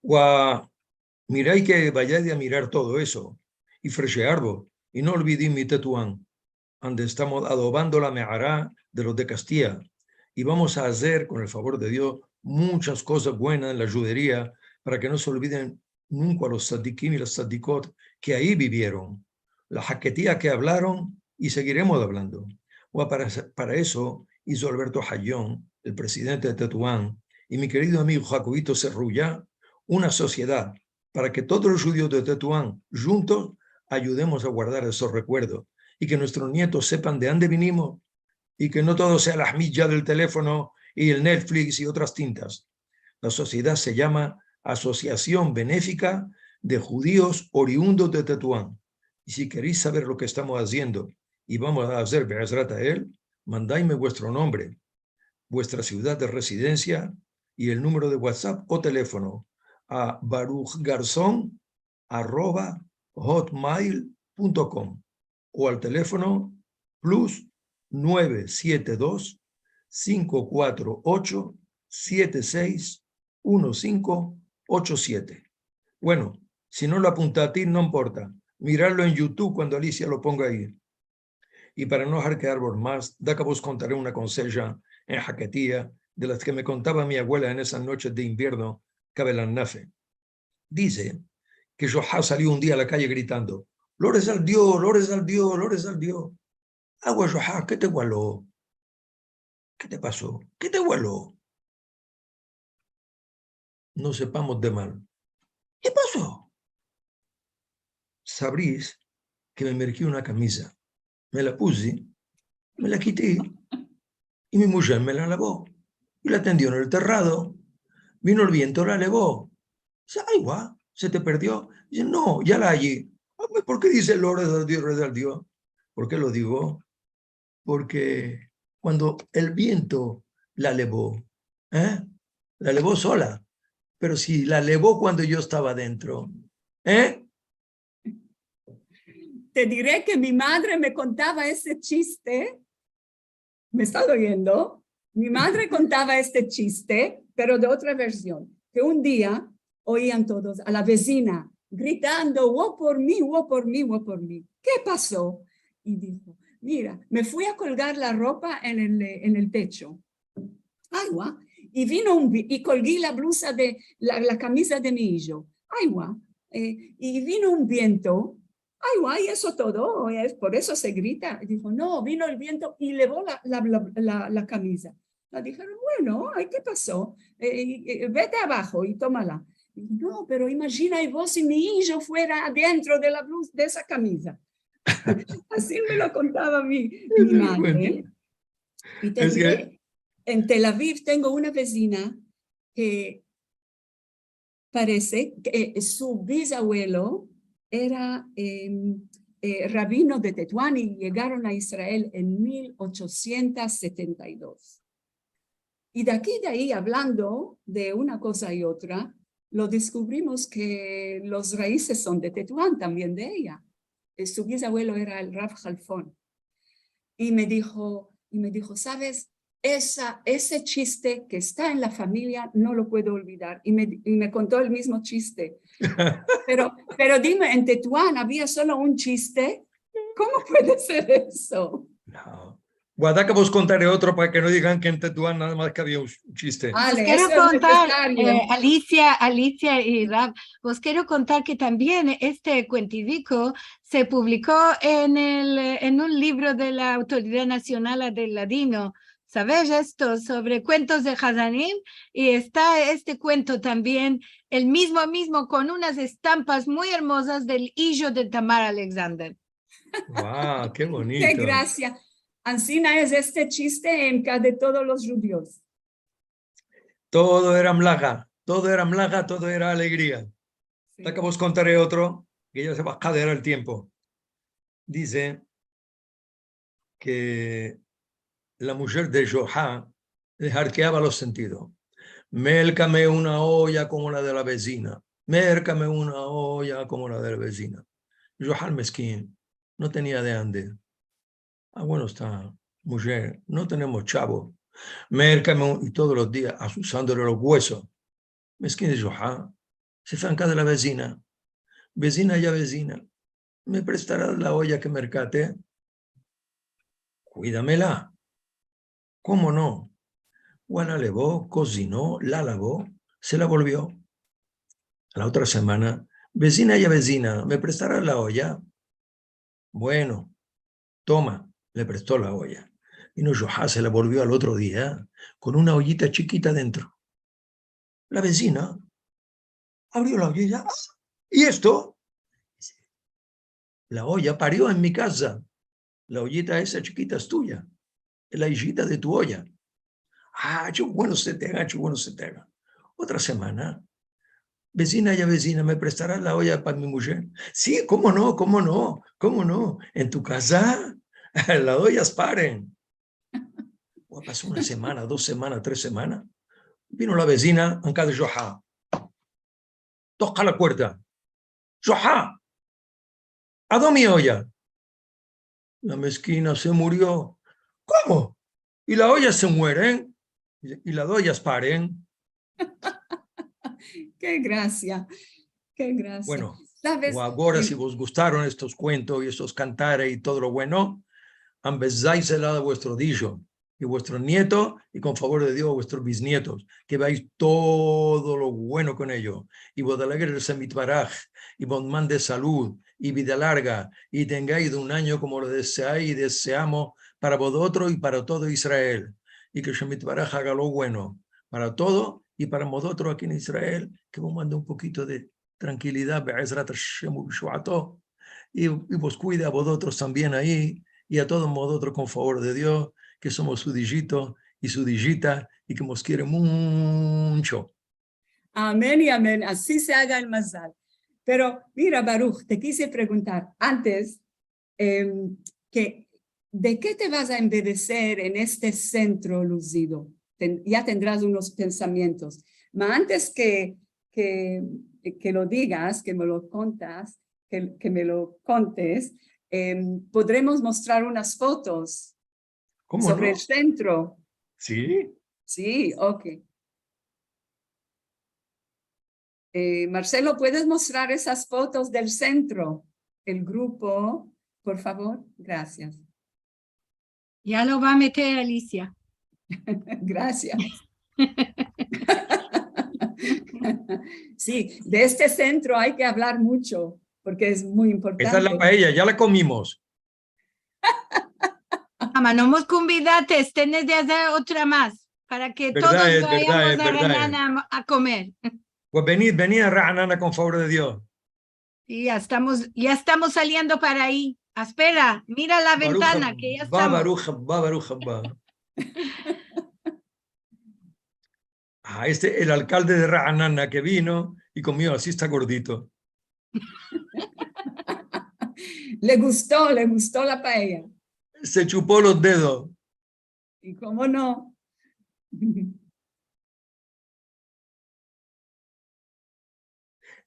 Ua, mirai ke vayais a mirar todo eso, i freshearvos, i no olvidis mi Tetuan, ande estamos adobando la meara de los de Kastiya, i vamos a azer, kon el favor de Dio, munchas kozas buenas en la djuderia, para ke no se olviden nunka los tzadikim i las tzadikot ke ayi bivieron, la haketiya ke avlaron i segiremos avlando. Ua, para, para eso izo Alberto Hayon, el prezidente de Tetuan, i mi kerido amigo Jakobito Serruya, una sosiedad para ke todos los djudios de Tetuan djuntos ayudemos a guardar esos rekuerdos i ke muestros nietos sepan de ande vinimos i ke no todo sea la hmidja del telefono i el Netflix i otras tintas. La sosiedad se yama Asosiasion Benefika de Djudios Oriundos de Tetuan. I si kereis saver lo ke estamos aziendo i vamos a azer, be'ezrat Ha'el, mandaime vuestro nombre, vuestra sivdad de rezidensia i el numero de WhatsApp o telefono a baruchgarzon arroba hotmail punto com o al telefono plus nueve siete dos, cinco cuatro ocho, siete seis uno cinco ocho siete. Bueno, si no lo apuntatis, no importa. Mirarlo en YouTube kuando Alicia lo ponga ayi. I para no harkearvos mas, de ke vos kontare una konseja en haketiya de las ke me kontava mi avuela en esas noches de invierno, kabelan nafe. Dize ke Joha salio un dia a la kaye gritando: "Lores al Dio, lores al Dio, lores al Dio". Agua, Joha, ke te gualo? Ke te paso? Ke te gualo? No sepamos de mal. Ke paso? Savreis ke me merki una kamiza. Me la pusi, me la kiti, i mi mujer me la lavo. I la tendio en el terrado. Vino el viento, la levo. Dize: "Ay, gua, se te perdio?". Dize: "No, ya la ayi". "Ay, pues, por ke dize lores al Dio, lores al Dio?". "Por ke lo digo? Porke kuando el viento la levo, e? La levo sola. Pero si la levo kuando yo estava dentro, e?" Te dire ke mi madre me kontava ese chiste. Me estas oyendo? Mi madre kontava este chiste, pero de otra version, ke un dia oian todos a la vezina gritando: "Vo por mi, vo por mi, vo por mi". "Ke paso?" I dijo: "Mira, me fui a kolgar la ropa en el, en el techo. Ay, gua, i vino un vi-, i kolgi la bluza de, la, la kamiza de mi ijo. Ay, gua, e, i vino un viento. Ay, gua, i eso todo, es por eso se grita". I dijo: "No, vino el viento i levo la, la, la, la, la kamiza". Le dijeron: "Bueno, ay, ke paso? E, e, e, vete abajo i tomala". Dijo: "No, pero imajina vo si mi ijo fuera adentro de la bluza, de esa kamiza". Asi me lo kontava mi, mi madre. I te dire, en Tel Aviv tengo una vezina ke parese ke, e, su bizavuelo era, em, e, rabino de Tetuan i yegaron a Israel en mil ochosientos setenta i dos. I de aki i de ayi, avlando de una koza i otra, lo deskuvrimos ke los raizes son de Tetuan, tambien de eya. E, su bizavuelo era el Rav Halfon. I me dijo, i me dijo: "Saves, esa, ese chiste ke esta en la famiya no lo puedo olvidar". I me, i me konto el mizmo chiste. "Pero, pero dime, en Tetuan avia solo un chiste? Komo puede ser eso?" No. Guarda ke vos kontare otro para ke no digan ke en Tetuan nada mas ke avia un chiste. Vale, vos kero kontar, eh, Alicia, Alicia i Rav, vos kero kontar ke tambien este kuentiviko se publiko en el, eh, en un livro de la Autoridad Nasional del Ladino. Saves esto? Sovre kuentos de Hazanim, i esta este kuento tambien, el mizmo, mizmo, kon unas estampas muy ermozas del ijo de Tamar Alexander. Wow, ke bonito. Ke grasia. Ansina es este chiste en ka de todos los djudios. Todo era mlaha, todo era mlaha, todo era alegria. Si. Guarda ke vos kontare otro, ke ya se va a akabar el tiempo. Dize ke la mujer de Joha le harkeava los sentidos. Merkame una olla komo la de la vezina. Merkame una olla komo la de la vezina. Joha el meskin no tenia de ande. Ah, bueno, esta mujer, no tenemos chavo. Merkame un, i todos los dias asusandole los guesos. Meskin de Joha se fue a kaza de la vezina. Vezina, ya vezina, me prestaras la olla ke merkate? Kuidamela. Komo no? Wa la levo, kozino, la lavo, se la volvio. La otra semana, vezina, ya vezina, me prestaras la olla? Bueno, toma, le presto la olla. Vino Joha, se la volvio al otro dia kon una ollita chikita dentro. La vezina avrio la ollita. Ah, i esto? La olla pario en mi kaza. La ollita esa chikita es tuya. Es la ijita de tu olla. Ah, che bueno se te aga, che bueno se te aga. Otra semana, vezina, ya vezina, me prestaras la olla para mi mujer? Si, komo no, komo no, komo no. En tu kaza las ollas paren. Paso una semana, dos semanas, tres semanas. Vino la vezina a kaza de Joha. Toka la puerta. Joha, ado mi olla? La meskina se murio. Komo? I las ollas se mueren, i las ollas paren. Ke grasia, ke grasia. Bueno, saves, agora, si vos gustaron estos kuentos i estos kantares i todo lo bueno, ambezaisela a vuestro ijo i vuestro nieto, i kon favor de Dio a vuestros biznietos, ke veais todo lo bueno kon eyo, i vos alegre el Hashem Yitbaraj, i vos mande salud i vida larga, i tengais un anyo komo lo deseais i deseamos para vozotros i para todo Israel, i ke el Hashem Yitbaraj aga lo bueno para todo i para vozotros aki en Israel, ke vos mande un pokito de trankilidad, be'ezrat Hashem u'bishuato, i, i vos kuide a vozotros tambien ayi, i a todos vozotros kon favor de Dio, ke somos su ijito i su ijita, i ke mos kiere muncho. Amen i amen, ansi se aga el mazal. Pero mira, Baruch, te kise preguntar antes, em, ke, de ke te vas a embedeser en este sentro luzido? Ten-, ya tendras unos pensamientos. Ma antes ke, ke, ke lo digas, ke me lo kontas, ke, ke me lo kontes, em, podremos mostrar unas fotos sovre el sentro. Komo no? Si. Si, ok. Eh, Marcelo, puedes mostrar esas fotos del sentro, el grupo, por favor? Grasias. Ya lo va a meter Alicia. Grasias. Si, de este sentro ay ke avlar muncho, porke es muy importante. Esta es la paella, ya la komimos. Ama, no mos konvidates, tenes de azer otra mas, para ke todos vayamos a Ra'anana a komer. Pues venid, venid a Ra'anana kon favor de Dio. Si, ya estamos, ya estamos saliendo para ayi. Espera, mira la ventana, ke ya estamos. Baruch haba, Baruch haba. Ah, este, el alkalde de Ra'anana ke vino i komio, ansi esta gordito. Le gusto, le gusto la paella. Se chupo los dedos. I komo no?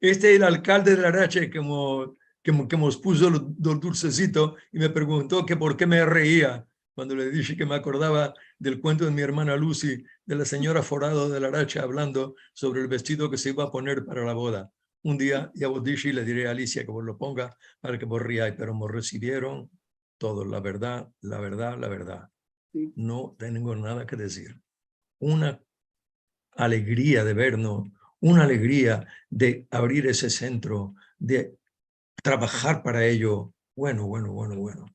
Este es el alkalde de Larache ke mo-, ke mo-, ke mos puso los, los dulsesitos i me pregunto ke por ke me reia kuando le dishe ke me akordava del kuento de mi ermana Lucy, de la senyora Forado de Larache avlando sovre el vestido ke se iva a poner para la boda. Un dia, ya vos dishe, i le dire a Alicia ke vos lo ponga para ke vos riais, pero mos resivieron todos, la verdad, la verdad, la verdad. no tengo nada ke dizir. Una alegria de vernos, una alegria de avrir ese sentro, de trabahar para ello. Bueno, bueno, bueno, bueno.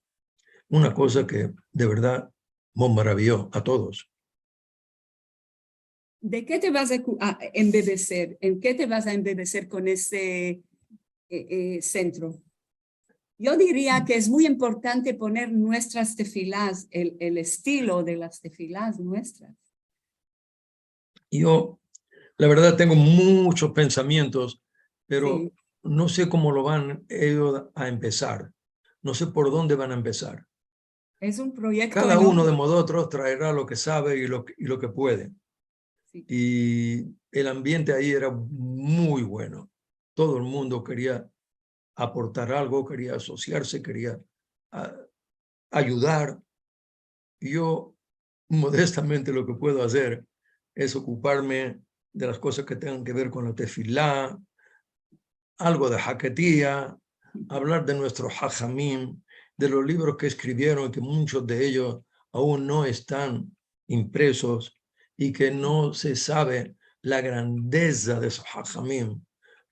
Una koza ke de verdad mos maraviyo a todos. ¿De ke te vas a cu- a embebeser? ¿En ke te vas a embebeser kon ese eh, eh, sentro? Yo diria ke es muy importante poner muestras tefilas, el, el estilo de las tefilas muestras. Yo, la verdad, tengo muchos pensamientos, pero Si. No se komo lo van eyos a empesar. No se por donde van a empesar. Es un proyekto Kada uno enorme. De mozotros traera lo ke save i lo, i lo ke puede. Si. I el ambiente ayi era muy bueno. Todo el mundo keria aportar algo, keria asosiarse, keria a- ayudar. Yo, modestamente, lo ke puedo azer es okuparme de las kozas ke tengan ke ver kon la tefila, algo de haketia, avlar de muestros hahamim, de los livros ke eskrivieron, ke munchos de eyos aun no estan impresos i ke no se save la grandeza de esos hahamim.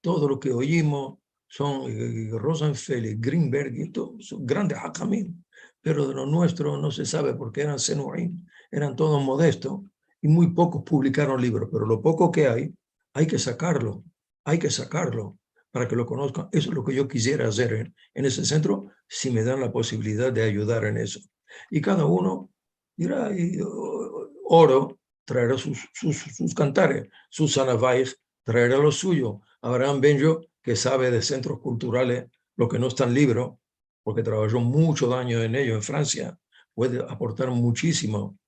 Todo lo ke oyimos son, eh, Rosenfeld i Greenberg i todo, son grandes hahamim, pero de lo muestro no se save porke eran senuim, eran todos modestos i muy pokos publikaron livros, pero lo poko ke ay, ay ke sakarlo, ay ke sakarlo para ke lo konoskan. Eso es lo ke yo kisiera azer en, en ese sentro, si me dan la posibilidad de ayudar en eso. I kada uno dira, i, o- oro traera sus, sus, sus kantares, sus sanavaih traera lo suyo. Abraham Benjo, ke save de sentros kulturales, lo ke no esta en livro, porke trabajó munchos anyos en eyo en Fransia, puede aportar muchisimo.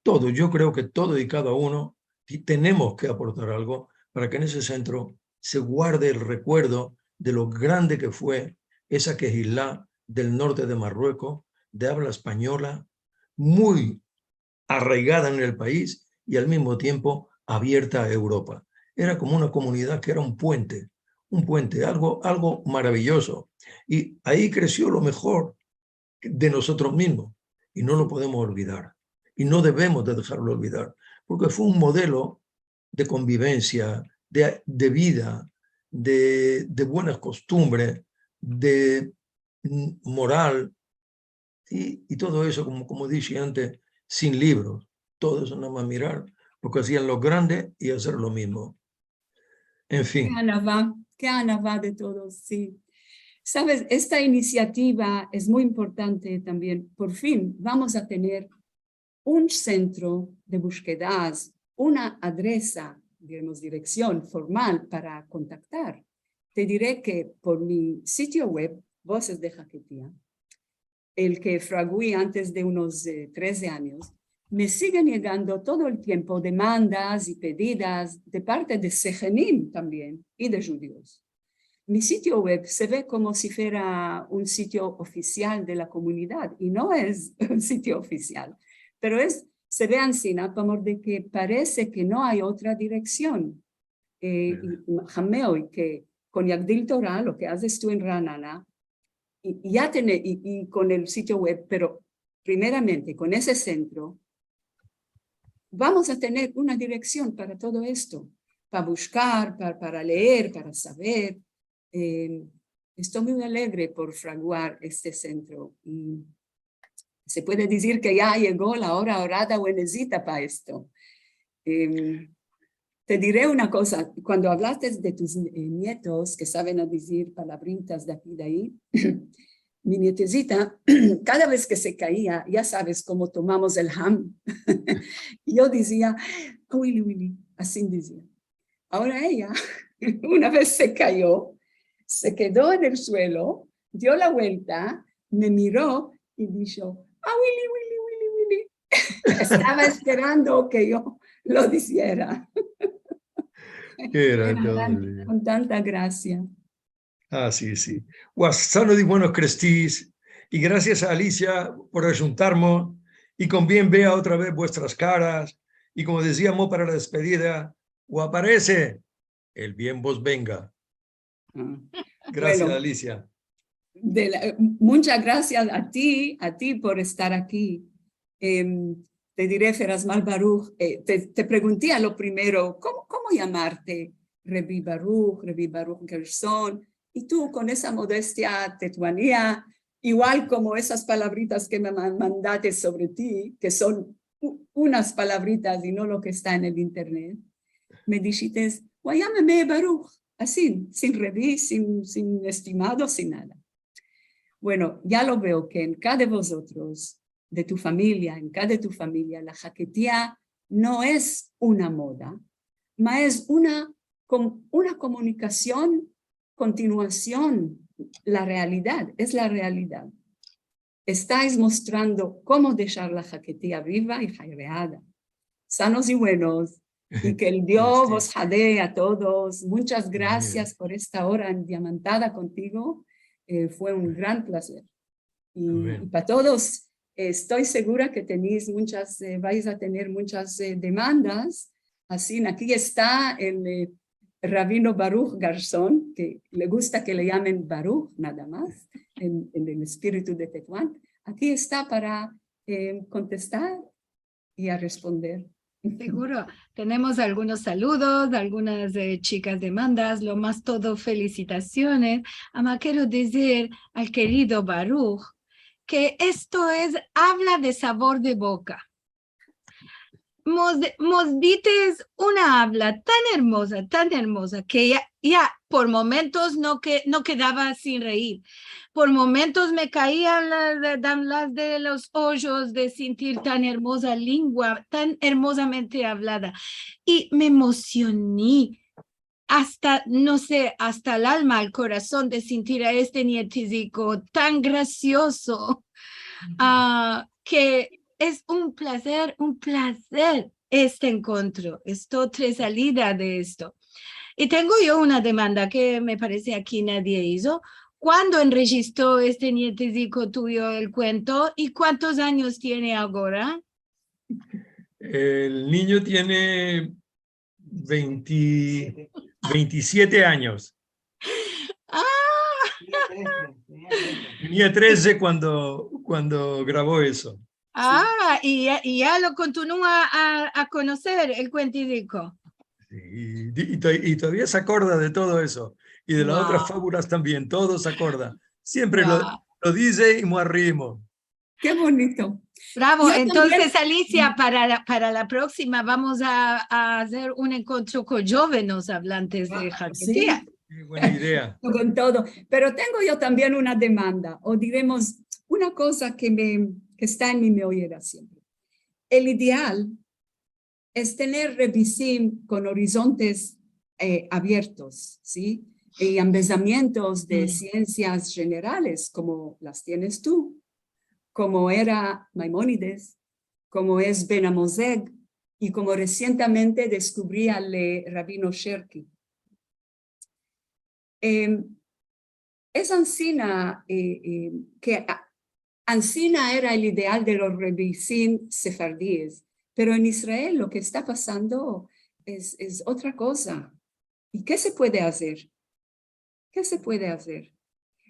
Todo, yo kreo ke todo i kada uno ti- tenemos ke aportar algo para ke en ese sentro se guarde el rekuerdo de lo grande ke fue esa kehila del norte de Marruekos, de avla espanyola, muy arraigada en el pais i al mizmo tiempo avierta a Evropa. Era komo una komunidad ke era un puente, un puente, algo, algo maraviyozo. I ayi kresio lo mejor de mozotros mizmos i no lo podemos olvidar. I no devemos de dejarlo olvidar, porke fue un modelo de konvivensia, de, de vida, de, de buenas kostumbres, de mm, moral i, i todo eso, komo, komo dishe antes, sin livros. Todo eso nada mas mirar lo ke azian los grandes i azer lo mizmo. En fin. Ke anava, ke anava de todos, si. Saves, esta inisiativa es muy importante tambien. Por fin vamos a tener un sentro de buskedas, una adresa, diremos, direksion formal para kontaktar. Te dire ke por mi sitio web, Voces de Haketia, el ke fragui antes de unos, eh, treze anyos, me sigen yegando todo el tiempo demandas i pedidas de parte de sehenim tambien i de djudios. Mi sitio web se ve komo si fuera un sitio ofisial de la komunidad i no es un sitio ofisial, pero es, se ve ansina pamor de ke parese ke no ay otra direksion. Eh, i, hameo i ke kon Yagdil Tora, lo ke azes tu en Ra'anana, i, i ya tene, i, i kon el sitio web, pero primeramente kon ese sentro, vamos a tener una direksion para todo esto, para bushkar, para, para leer, para saver. Eh, esto muy alegre por fraguar este sentro. I se puede dizir ke ya yego la ora orada wenezita pa esto. Em, te dire una koza, kuando avlastes de tus, eh, nietos ke saven a dizir palavritas de aki i de ayi, mi nietezita, kada vez ke se kaia, ya saves komo tomamos el ham, yo dizia, "Wili, wili", ansi dizia. Agora eya, una vez se kayo, se kedo en el suelo, dio la vuelta, me miro i disho, "A, wili, wili, wili, wili". Estava esperando ke yo lo diziera. Ke era Era tan, todo. Kon tanta grasia. Asi, si. Wa sano di buenos krestis, i grasias a Alicia por ajuntarmos, i kon bien vea otra vez vuestras karas, i komo diziamos para la despedida, wa parese, el bien vos venga. Ah. Grasias, Bueno. Alicia. De la, eh, muchas gracias a ti, a ti por estar aquí. Em, te dire, Ferazmal Baruch, eh, te, te pregunti a lo primero, komo, komo yamarte? Rebi Baruch, Rebi Baruch Gerson, i tu kon esa modestia tetuania, igual komo esas palavritas ke me ma-, mandate sovre ti, ke son u-, unas palavritas i no lo ke esta en el internet, me dishites, "Wa yameme Baruch", asin, sin rebi, sin, sin estimado, sin nada. Bueno, ya lo veo ke en kada de vozotros, de tu famiya, en kada de tu famiya, la haketia no es una moda, ma es una kom-, una komunikasion, kontinuasion, la realidad, es la realidad. Estais mostrando komo deshar la haketia biva i haireada. Sanos i buenos, i ke el Dio vos hadee a todos. Munchas grasias por esta ora endiamantada kontigo. Eh, fue un gran plazer. I, i pa todos, eh, esto segura ke tenesh munchas, eh, vais a tener munchas, eh, demandas. Asin, aki esta el, eh, rabino Baruch Gerson, ke le gusta ke le yamen Baruch, nada mas, en, en el espiritu de Tetuan. Aki esta para, eh, kontestar i a responder. Seguro. Tenemos algunos saludos, algunas, eh, chikas demandas, lo mas todo felisitasiones. Ama kero dizir al kerido Baruch ke esto es avla de savor de boka. Mos, mos dites una avla tan ermoza, tan ermoza, ke ya, ya por momentos no ke-, no kedava sin reir. Por momentos me kaian las, las de los ojos de sintir tan ermoza lengua, tan ermozamente avlada. I me emosioni asta, no se, asta el alma, el korason de sintir a este nietiziko tan grasiozo, a, ke es un plazer, un plazer este enkontro, esto tresalida de esto. I tengo yo una demanda ke me parese aki nadie izo. Kuando enrejistro este nietiziko tuyo el kuento i kuantos anyos tiene agora? El ninyo tiene vente, ventisiete anyos. A! Tenia treze kuando, kuando gravo eso. A, i ya, i ya lo kontinua a, a konoser el kuentiziko. Si, i, i to-, i todavia se akorda de todo eso. I de las otras fabulas tambien, todo se akorda. Siempre lo, lo dize i muarimo. Ke bonito. Bravo. Yo tambien. Entonses, Alicia, para la, para la proksima vamos a, a azer un enkontro kon djovenes avlantes de haketia. Si. Ke buena idea. Kon todo. Pero tengo yo tambien una demanda, o diremos, una koza ke me, ke esta en mi moyera siempre. El ideal es tener rebisim kon orizontes, eh, aviertos, si? I ambezamientos de siensias jenerales, komo las tienes tu, komo era Maimonides, komo es Ben Amozeg, i komo resientemente deskuvri al, eh, rabino Sherki. Em, es ansina, eh, eh, ke a-, ansina era el ideal de los rebisim sefardis, pero en Israel lo ke esta pasando es, es otra koza. I ke se puede azer? Ke se puede azer?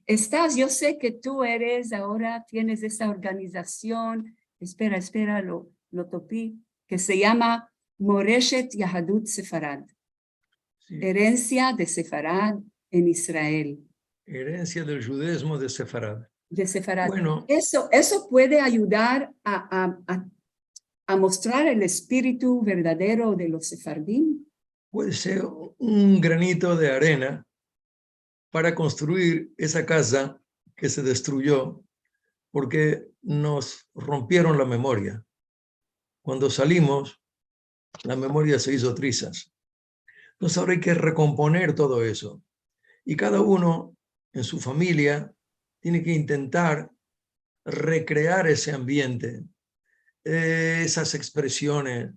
Estas, yo se ke tu eres, agora tienes esa organizasion, espera, espera, lo, lo topi, ke se yama Moreshet Yahadut Sefarad. Si. Erensia de Sefarad en Israel. Erensia del djudezmo de Sefarad. De Sefarad. Bueno. Eso, eso puede ayudar a, a, a, a mostrar el espiritu verdadero de los sefardim. Puede ser un granito de arena para konstruir esa kaza ke se destruyo porke mos rompieron la memoria. Kuando salimos, la memoria se izo trizas. Entonses, agora ay ke rekomponer todo eso. I kada uno en su famiya tiene ke intentar rekrear ese ambiente, eh, esas ekspresiones,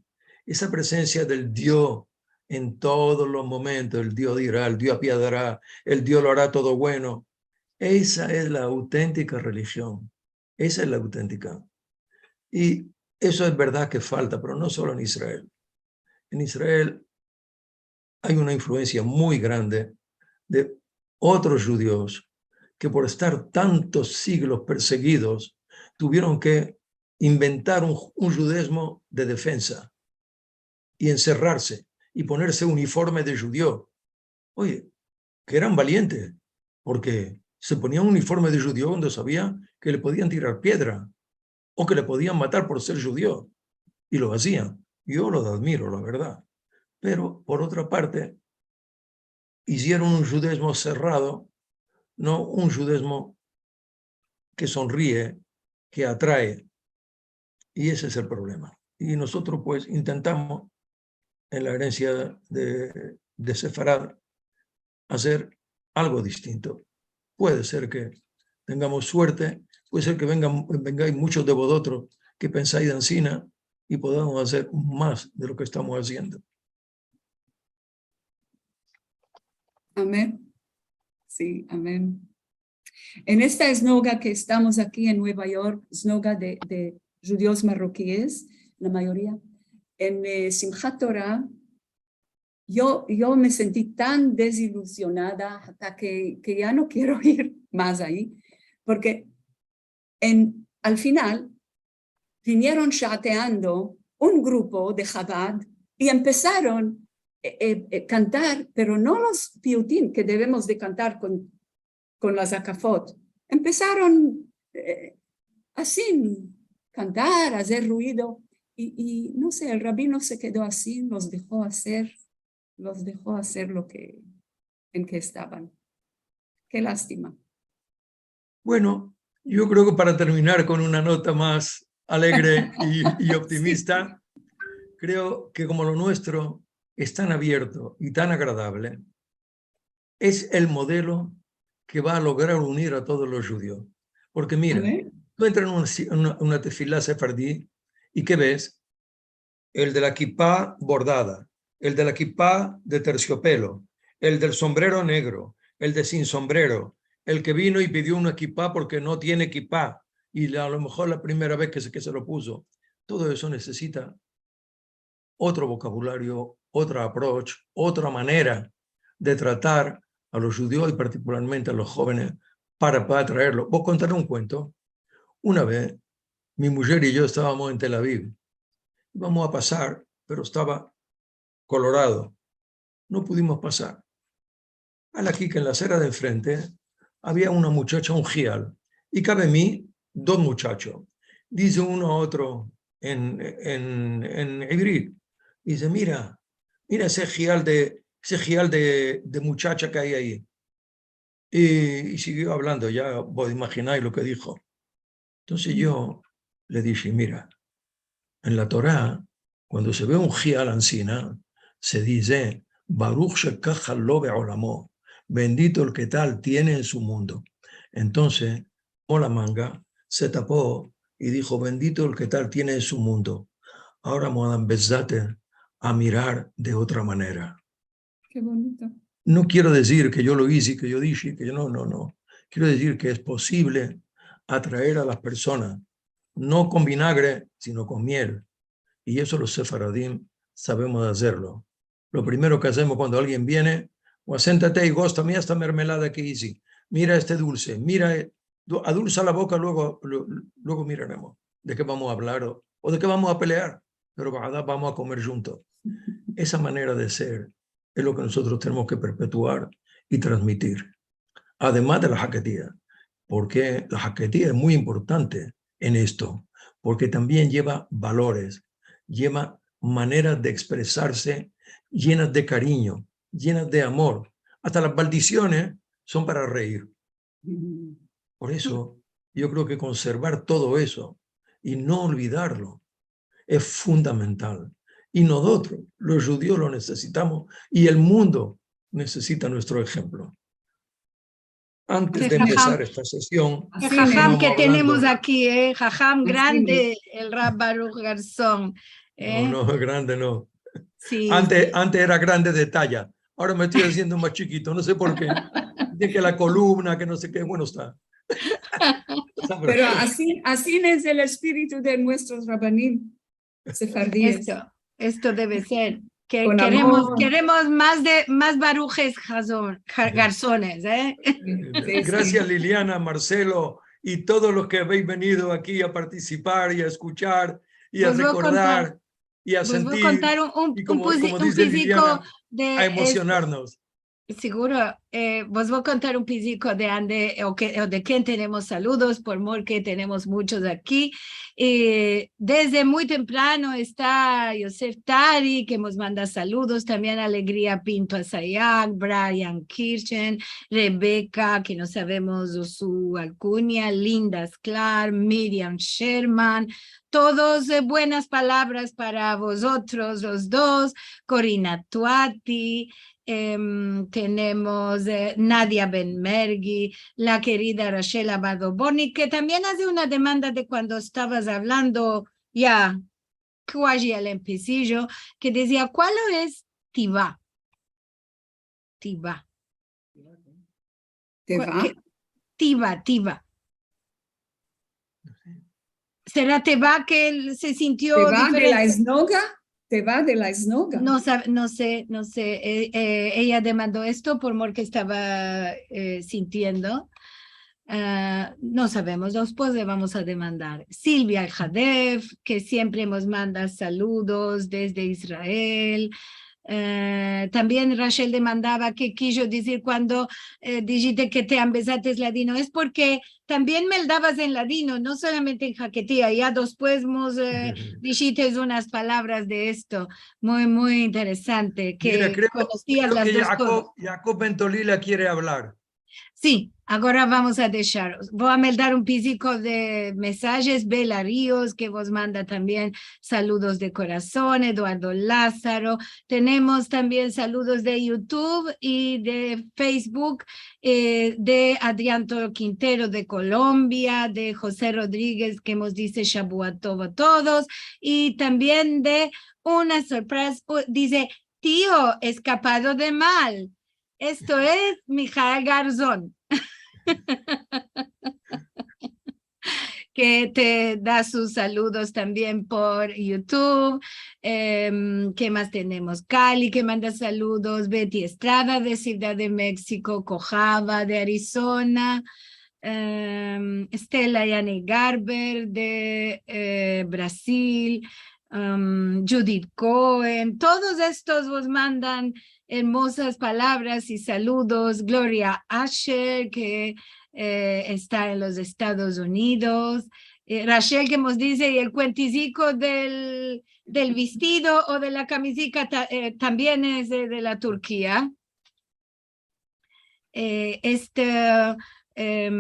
esa prezensia del Dio en todos los momentos. El Dio dira, el Dio apiadara, el Dio lo ara todo bueno. Esa es la autentika relijion. Esa es la autentika. I eso es verdad ke falta, pero no solo en Israel. En Israel ay una influensia muy grande de otros djudios ke por estar tantos siglos persegidos tuvieron ke inventar un, un djudezmo de defensa i enserrarse i ponerse uniforme de djudio. Oye, ke eran valientes, porke se ponian uniforme de djudio kuando savian ke le podian tirar piedra o ke le podian matar por ser djudio. I lo azian. Yo lo admiro, la verdad. Pero, por otra parte, izieron un djudezmo serrado, no un djudezmo ke sonrie, ke atrae. I ese es el problema. I mozotros, pues, intentamos en la erensia de, de Sefarad azer algo distinto. Puede ser ke tengamos suerte, puede ser ke vengan, vengais muchos de vozotros ke pensais ansina i podamos azer mas de lo ke estamos aziendo. Amen. Si, amen. En esta sinagoga ke estamos aki en Nueva York, sinagoga de, de djudios marrokies, la mayoria, en, eh, Simchat Tora, yo, yo me senti tan deziluzionada ata ke, ke ya no kero ir mas ayi, porke en, al final vinieron shateando un grupo de Chabad i empesaron, eh, eh, eh, kantar, pero no los piutim ke devemos de kantar kon, kon las akafot. Empesaron, eh, ansi, kantar, azer ruido, i, i, no se, el rabino se kedo ansi, los dejo azer, los dejo azer lo ke, en ke estavan. Ke lastima. Bueno, yo kreo ke para terminar kon una nota mas alegre i, i optimista, kreo ke komo lo muestro es tan avierto i tan agradavle, es el modelo ke va a lograr unir a todos los djudios. Porke mira, tu entras en una, una, una tefila sefardi i ke ves? El de la kipa bordada, el de la kipa de tersiopelo, el del sombrero negro, el de sin sombrero, el ke vino i pidio una kipa porke no tiene kipa, i a lo mejor la primera vez ke se, ke se lo puso. Todo eso nesesita otro vokabulario, otro approach, otra manera de tratar a los djudios i partikularmente a los jovenes para, para atraerlo. Vo a kontar un kuento. Una vez, mi mujer i yo estavamos en Tel Aviv. Ivamos a pasar, pero estava kolorado. No pudimos pasar. Ala ki ke en la asera de enfrente avia una muchacha, un hial, i kave mi, dos muchachos. Dize uno a otro en, en, en ivrit, dize: "Mira, mira ese hial de, ese hial de, de muchacha ke ay ayi." I, i siguio avlando, ya vo a imajinar lo ke dijo. Entonses yo le dishe: "Mira, en la Tora, kuando se ve un hial ansina, se dize: 'Baruch shekaha lo be'olamo', bendito el ke tal tiene en su mundo'." Entonses, tomó la manga, se tapo i dijo: "Bendito el ke tal tiene en su mundo. Agora vamos a empesar a mirar de otra manera." Ke bonito. No kero dizir ke yo lo ize, ke yo dishe, ke yo no, no, no. Kero dizir ke es posivle atraer a las personas, no kon vinagre, sino kon miel. I eso los sefaradim savemos azerlo. Lo primero ke azemos kuando alguien viene, o asentate i gosta, mira esta mermelada ke ize, mira este dulse, mira, eh, du-, adulsa la boka, luego, lu-, luego miraremos de ke vamos a avlar o, o de ke vamos a pelear, pero vamos a komer djuntos. Esa manera de ser es lo ke mozotros tenemos ke perpetuar i transmitir. Ademas de la haketia, porke la haketia es muy importante en esto, porke tambien yeva valores, yeva maneras de ekspresarse yenas de karinyo, yenas de amor. Asta las maldisyones son para reir. Por eso, yo kreo ke konservar todo eso i no olvidarlo es fundamental. I mozotros, los djudios, lo nesesitamos i el mundo nesesita muestro enshemplo. Antes de empesar esta sesion, ke haham ke tenemos aki, eh, haham grande, el Rav Baruch Garzon, eh. No, no, grande no. Si. Antes, antes era grande de talla. Agora me esto aziendo mas chikito, no se por ke. Dize ke la kolumna, ke no se ke, bueno, esta. Pero ansi, ansi es el espiritu de muestros rabanim sefardies. Esto, esto deve ser. Ke keremos, keremos mas de, mas Baruches Garzon, Garzones, eh. Si, si. Grasias, Liliana, Marcelo, i todos los ke abeis venido aki a partisipar i a eskuchar i a rekordar i a sentir i, komo dize Liliana, a emozionarmos. Seguro, eh, vos vo a kontar un piziko de ande, o ke, o de ken tenemos saludos, por mor ke tenemos munchos aki. Eh, desde muy temprano esta Yosef Tari, ke mos manda saludos, tambien Alegria Pinto Asayak, Brian Kirchen, Rebeka, ke no savemos su alkunya, Linda Sklar, Miriam Sherman, todos, eh, buenas palavras para vozotros los dos, Corina Tuati, em, tenemos, eh, Nadia Ben Mergi, la kerida Rachel Abado Boni, ke tambien aze una demanda de kuando estavas avlando ya kuaji al empesijo, ke dizia, kual es tiva? Tiva. Tiva? Kua-, ke-, tiva, tiva. Sera teva ke el se sintio diferente? Teva de la esnoga? Teva de la esnoga? No sav-, no se, no se. Eh, eh, eya demando esto por mor ke estava, eh, sintiendo. Ah, no savemos, despues le vamos a demandar. Silvia Hadef, ke siempre mos manda saludos desde Israel. Eh, tambien Rachel demandava ke kijo dizir kuando, eh, dijiste ke te ambezates ladino. Es porke tambien meldavas en ladino, no solamente en haketia. Ya despues mos, eh, dijiste unas palavras de esto. Muy, muy interesante, ke konosias las dos kozas. Mira, kreo, kreo ke Yakob, Yakob Bentolila kere avlar. Si, agora vamos a deshar. Vo a meldar un piziko de mesajes. Bela Rios, ke vos manda tambien saludos de korason. Eduardo Lazaro. Tenemos tambien saludos de YouTube i de Facebook, eh, de Adrian Toro Quintero de Kolombia, de Jose Rodriguez, ke mos dize Shabua Tov a todos, i tambien de una sorpresa, u-, dize, tio eskapado de mal. Esto es Mijael Garzon, ke te da sus saludos tambien por YouTube. Em, ke mas tenemos? Kali, ke manda saludos. Betty Estrada, de Sivdad de Meksiko. Kojava, de Arizona. Em, Stella Yanni Garber, de, eh, Brazil. Am, Judith Cohen, todos estos vos mandan ermozas palavras i saludos. Gloria Asher, ke, eh, esta en los Estados Unidos. Eh, Rachel, ke mos dize, i el kuentiziko del, del vestido o de la kamizika ta-, eh, tambien es de, de la Turkia. Eh, este, em,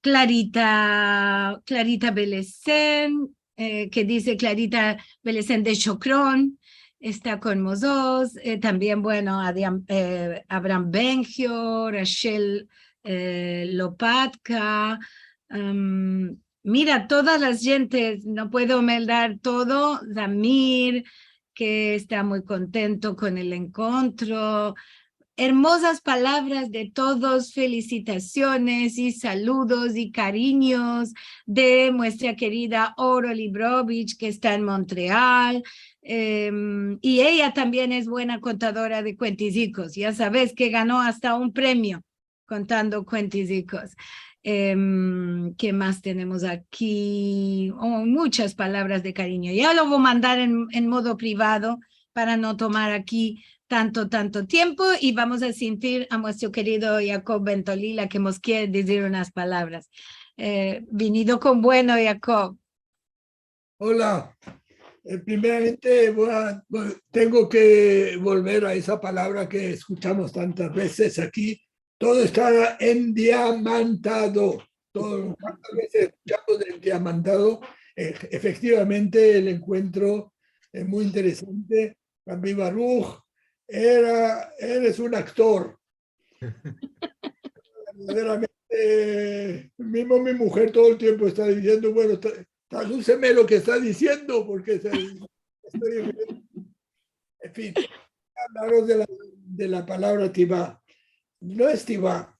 Clarita, Clarita Belesen, eh, ke dize Clarita Belesen de Chokron, esta kon mozotros, eh, tambien, bueno, Adrian, eh, Abraham Bengio, Rachel, eh, Lopatka, em, mira, todas las gentes, no puedo meldar todo, Damir, ke esta muy kontento kon el enkontro. Ermozas palavras de todos, felisitasiones i saludos i karinyos de muestra kerida Oro Librovich, ke esta en Montreal. Em, i eya tambien es buena kontadora de kuentizikos. Ya saves ke gano asta un premio kontando kuentizikos. Em, ke mas tenemos aki? Oh, munchas palavras de karinyo. Ya lo vo mandar en, en modo privado para no tomar aki tanto, tanto tiempo, i vamos a sintir a muestro kerido Yakob Bentolila, ke mos kere dizir unas palavras. Eh, vinido kon bueno, Yakob. Hola. Eh, primeramente, vo a, vo-, tengo ke volver a esa palavra ke eskuchamos tantas vezes aki. Todo esta endiamantado. Todo, tantas vezes eskuchamos de endiamantado. Eh, efektivamente, el enkuentro es muy interesante. Rabbi Baruch, era, eres un aktor. Verdaderamente, mizmo mi mujer todo el tiempo esta diziendo, bueno, tra-, tradúseme lo ke esta diziendo, porke se, esto es diferente. En fin, hablaros de la, de la palavra tiva. No es tiva.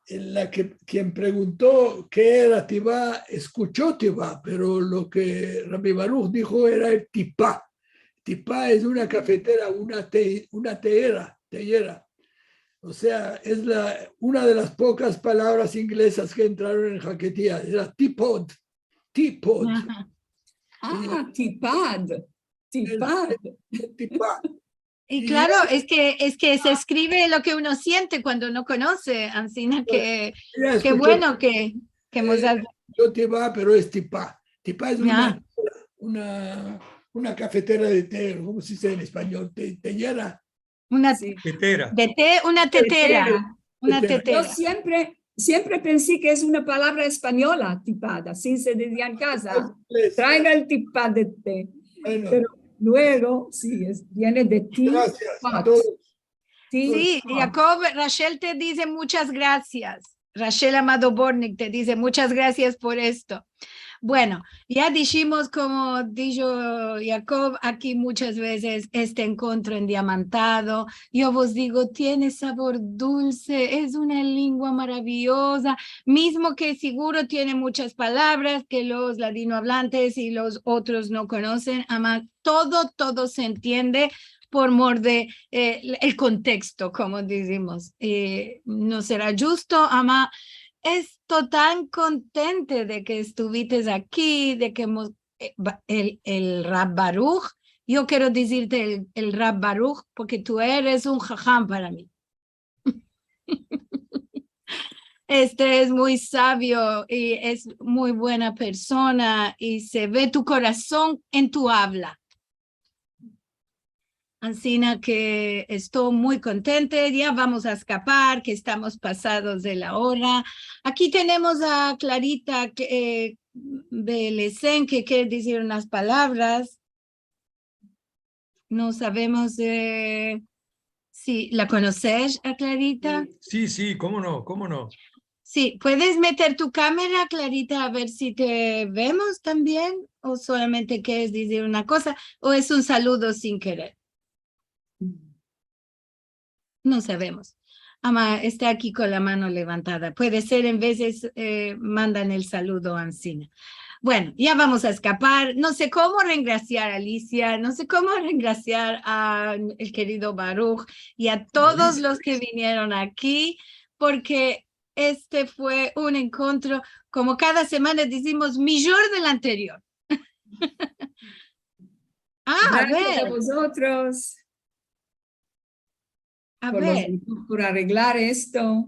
La ke, kien pregunto ke era tiva, eskucho tiva, pero lo ke Rabbi Baruch dijo era el tipa. Tipa es una kafetera, una te-, una teyera, teyera. O sea, es la, una de las pocas palabras inglesas que entraron en Jaquetia, era teapot, teapot. Aha. A, tipad, tipad. Tipad. I klaro, es ke, es ke se eskrive lo ke uno siente kuando no konose, ansina ke, ke bueno ke, ke mos... Yo tipa, pero es tipa. Tipa es una, una, una kafetera de te, komo se dize en espanyol? Te, teyera. Una Si. Tetera. de te, una tetera, una Tetera. tetera. Yo siempre, siempre pensi ke es una palavra espanyola, tipada, ansi se dizia en kaza. Inglés. Traiga el tipad de te. Bueno, Pero luego, si, es, viene de ti. Gracias a Pot. Todos. Ti, Si, pot. Yaakov, Rachel te dize muchas grasias. Rachel Amado Bortnick te dize muchas grasias por esto. Bueno, ya dishimos, komo disho Yaakov, aki muchas vezes este enkontro endiamantado, yo vos digo, tiene savor dulse, es una lengua maraviyoza, mizmo ke siguro tiene muchas palavras ke los ladinoavlantes i los otros no konosen, ama todo, todo se entiende por mor de, eh, el konteksto, komo dizimos. Eh, no sera djusto, ama esto tan kontente de ke estuvites aki, de ke mos-, eh, ba-, el, el Rav Baruch, yo kero dizirte el, el Rav Baruch, porke tu eres un haham para mi. Este es muy savio i es muy buena persona i se ve tu korason en tu avla. Ansina ke esto muy kontente, ya vamos a eskapar, ke estamos pasados de la ora. Aki tenemos a Clarita, ke, eh, Belesen, ke kere dizir unas palavras. No savemos, eh, si la konosesh a Clarita. Si, si, komo no, komo no. Si, puedes meter tu kamera, Clarita, a ver si te vemos tambien, o solamente keres dizir una koza, o es un saludo sin kerer. No savemos. Ama esta aki kon la mano levantada. Puede ser, en vezes, eh, mandan el saludo ansina. Bueno, ya vamos a eskapar. No se komo rengrasiar a Alicia, no se komo rengrasiar a el kerido Baruch i a todos los ke vinieron aki, porke este fue un enkontro, komo kada semana dizimos, mijor del anterior. A, a ver. Grasias a vozotros A por, ver, los, por areglar esto.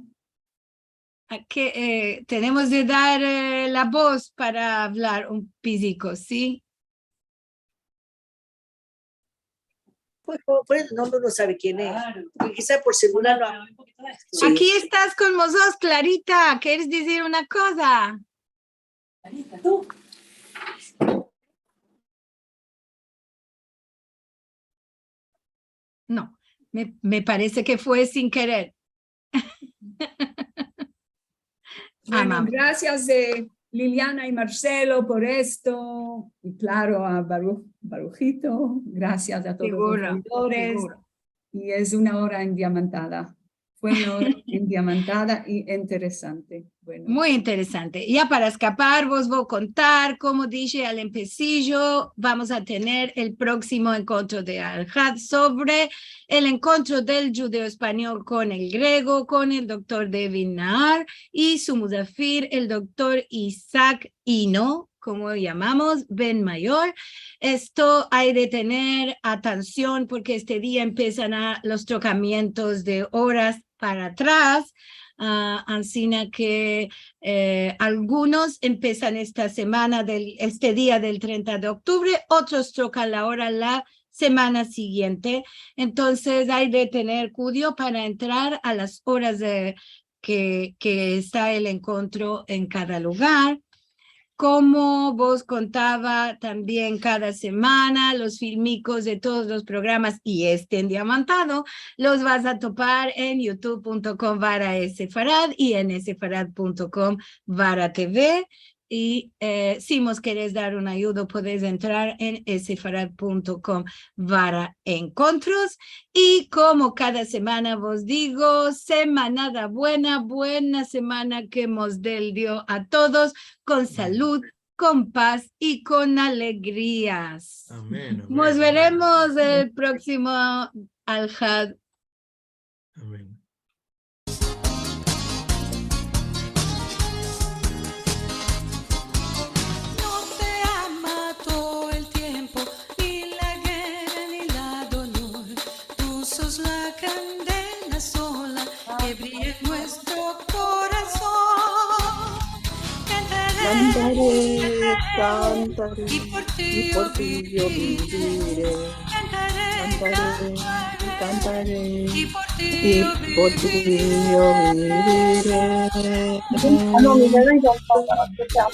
A ke, eh, tenemos de dar, eh, la voz para avlar un piziko, si? Pues, como, pues, no, no sabe ken es. Porke kiza por selular no. Si. Aki estas kon mozotros, Clarita. Keres dizir una koza? No, me, me parese ke fue sin kerer. Bueno, Amable. Grasias de Liliana i Marcelo por esto. I klaro a Baruch, Baruchito. Grasias a todos los oidores. I es una ora endiamantada. Fue una ora endiamantada i interesante. Bueno. Muy interesante. Ya para eskapar, vos vo a kontar, komo dishe al empesijo, vamos a tener el proksimo enkontro de Alhad sovre el enkontro del djudeo-espanyol kon el grego, kon el doktor David Nahar i su muzafir, el doktor Isaac Ino, komo yamamos, Ben Mayor. Esto ay de tener atansion porke este dia empesan a los trokamientos de oras para atras, a, ansina ke, eh, algunos empesan esta semana del, este dia del trenta de oktubre, otros trokan la ora la semana sigiente. Entonses ay de tener kudio para entrar a las oras de, ke, ke esta el enkontro en kada lugar. Komo vos kontava tambien kada semana, los filmikos de todos los programas i este endiamantado los vas a topar en youtube punto com barra sefarad i en sefarad punto com barra TV. I, eh, si mos keres dar un ayudo, podes entrar en sefarad punto com barra enkontros. I komo kada semana vos digo, semanada buena, buena semana ke mos del Dio a todos, kon salud, kon paz i kon alegrias. Amen, amen, Mos amen. veremos el proksimo Alhad. Amen. Sos la kandela sola ke briya en muestro korason. Kantare, kantare, i por ti yo bivire. Kantare, kantare, i por ti yo bivire. Ah, no, mi bebe ya no esta para eskuchar.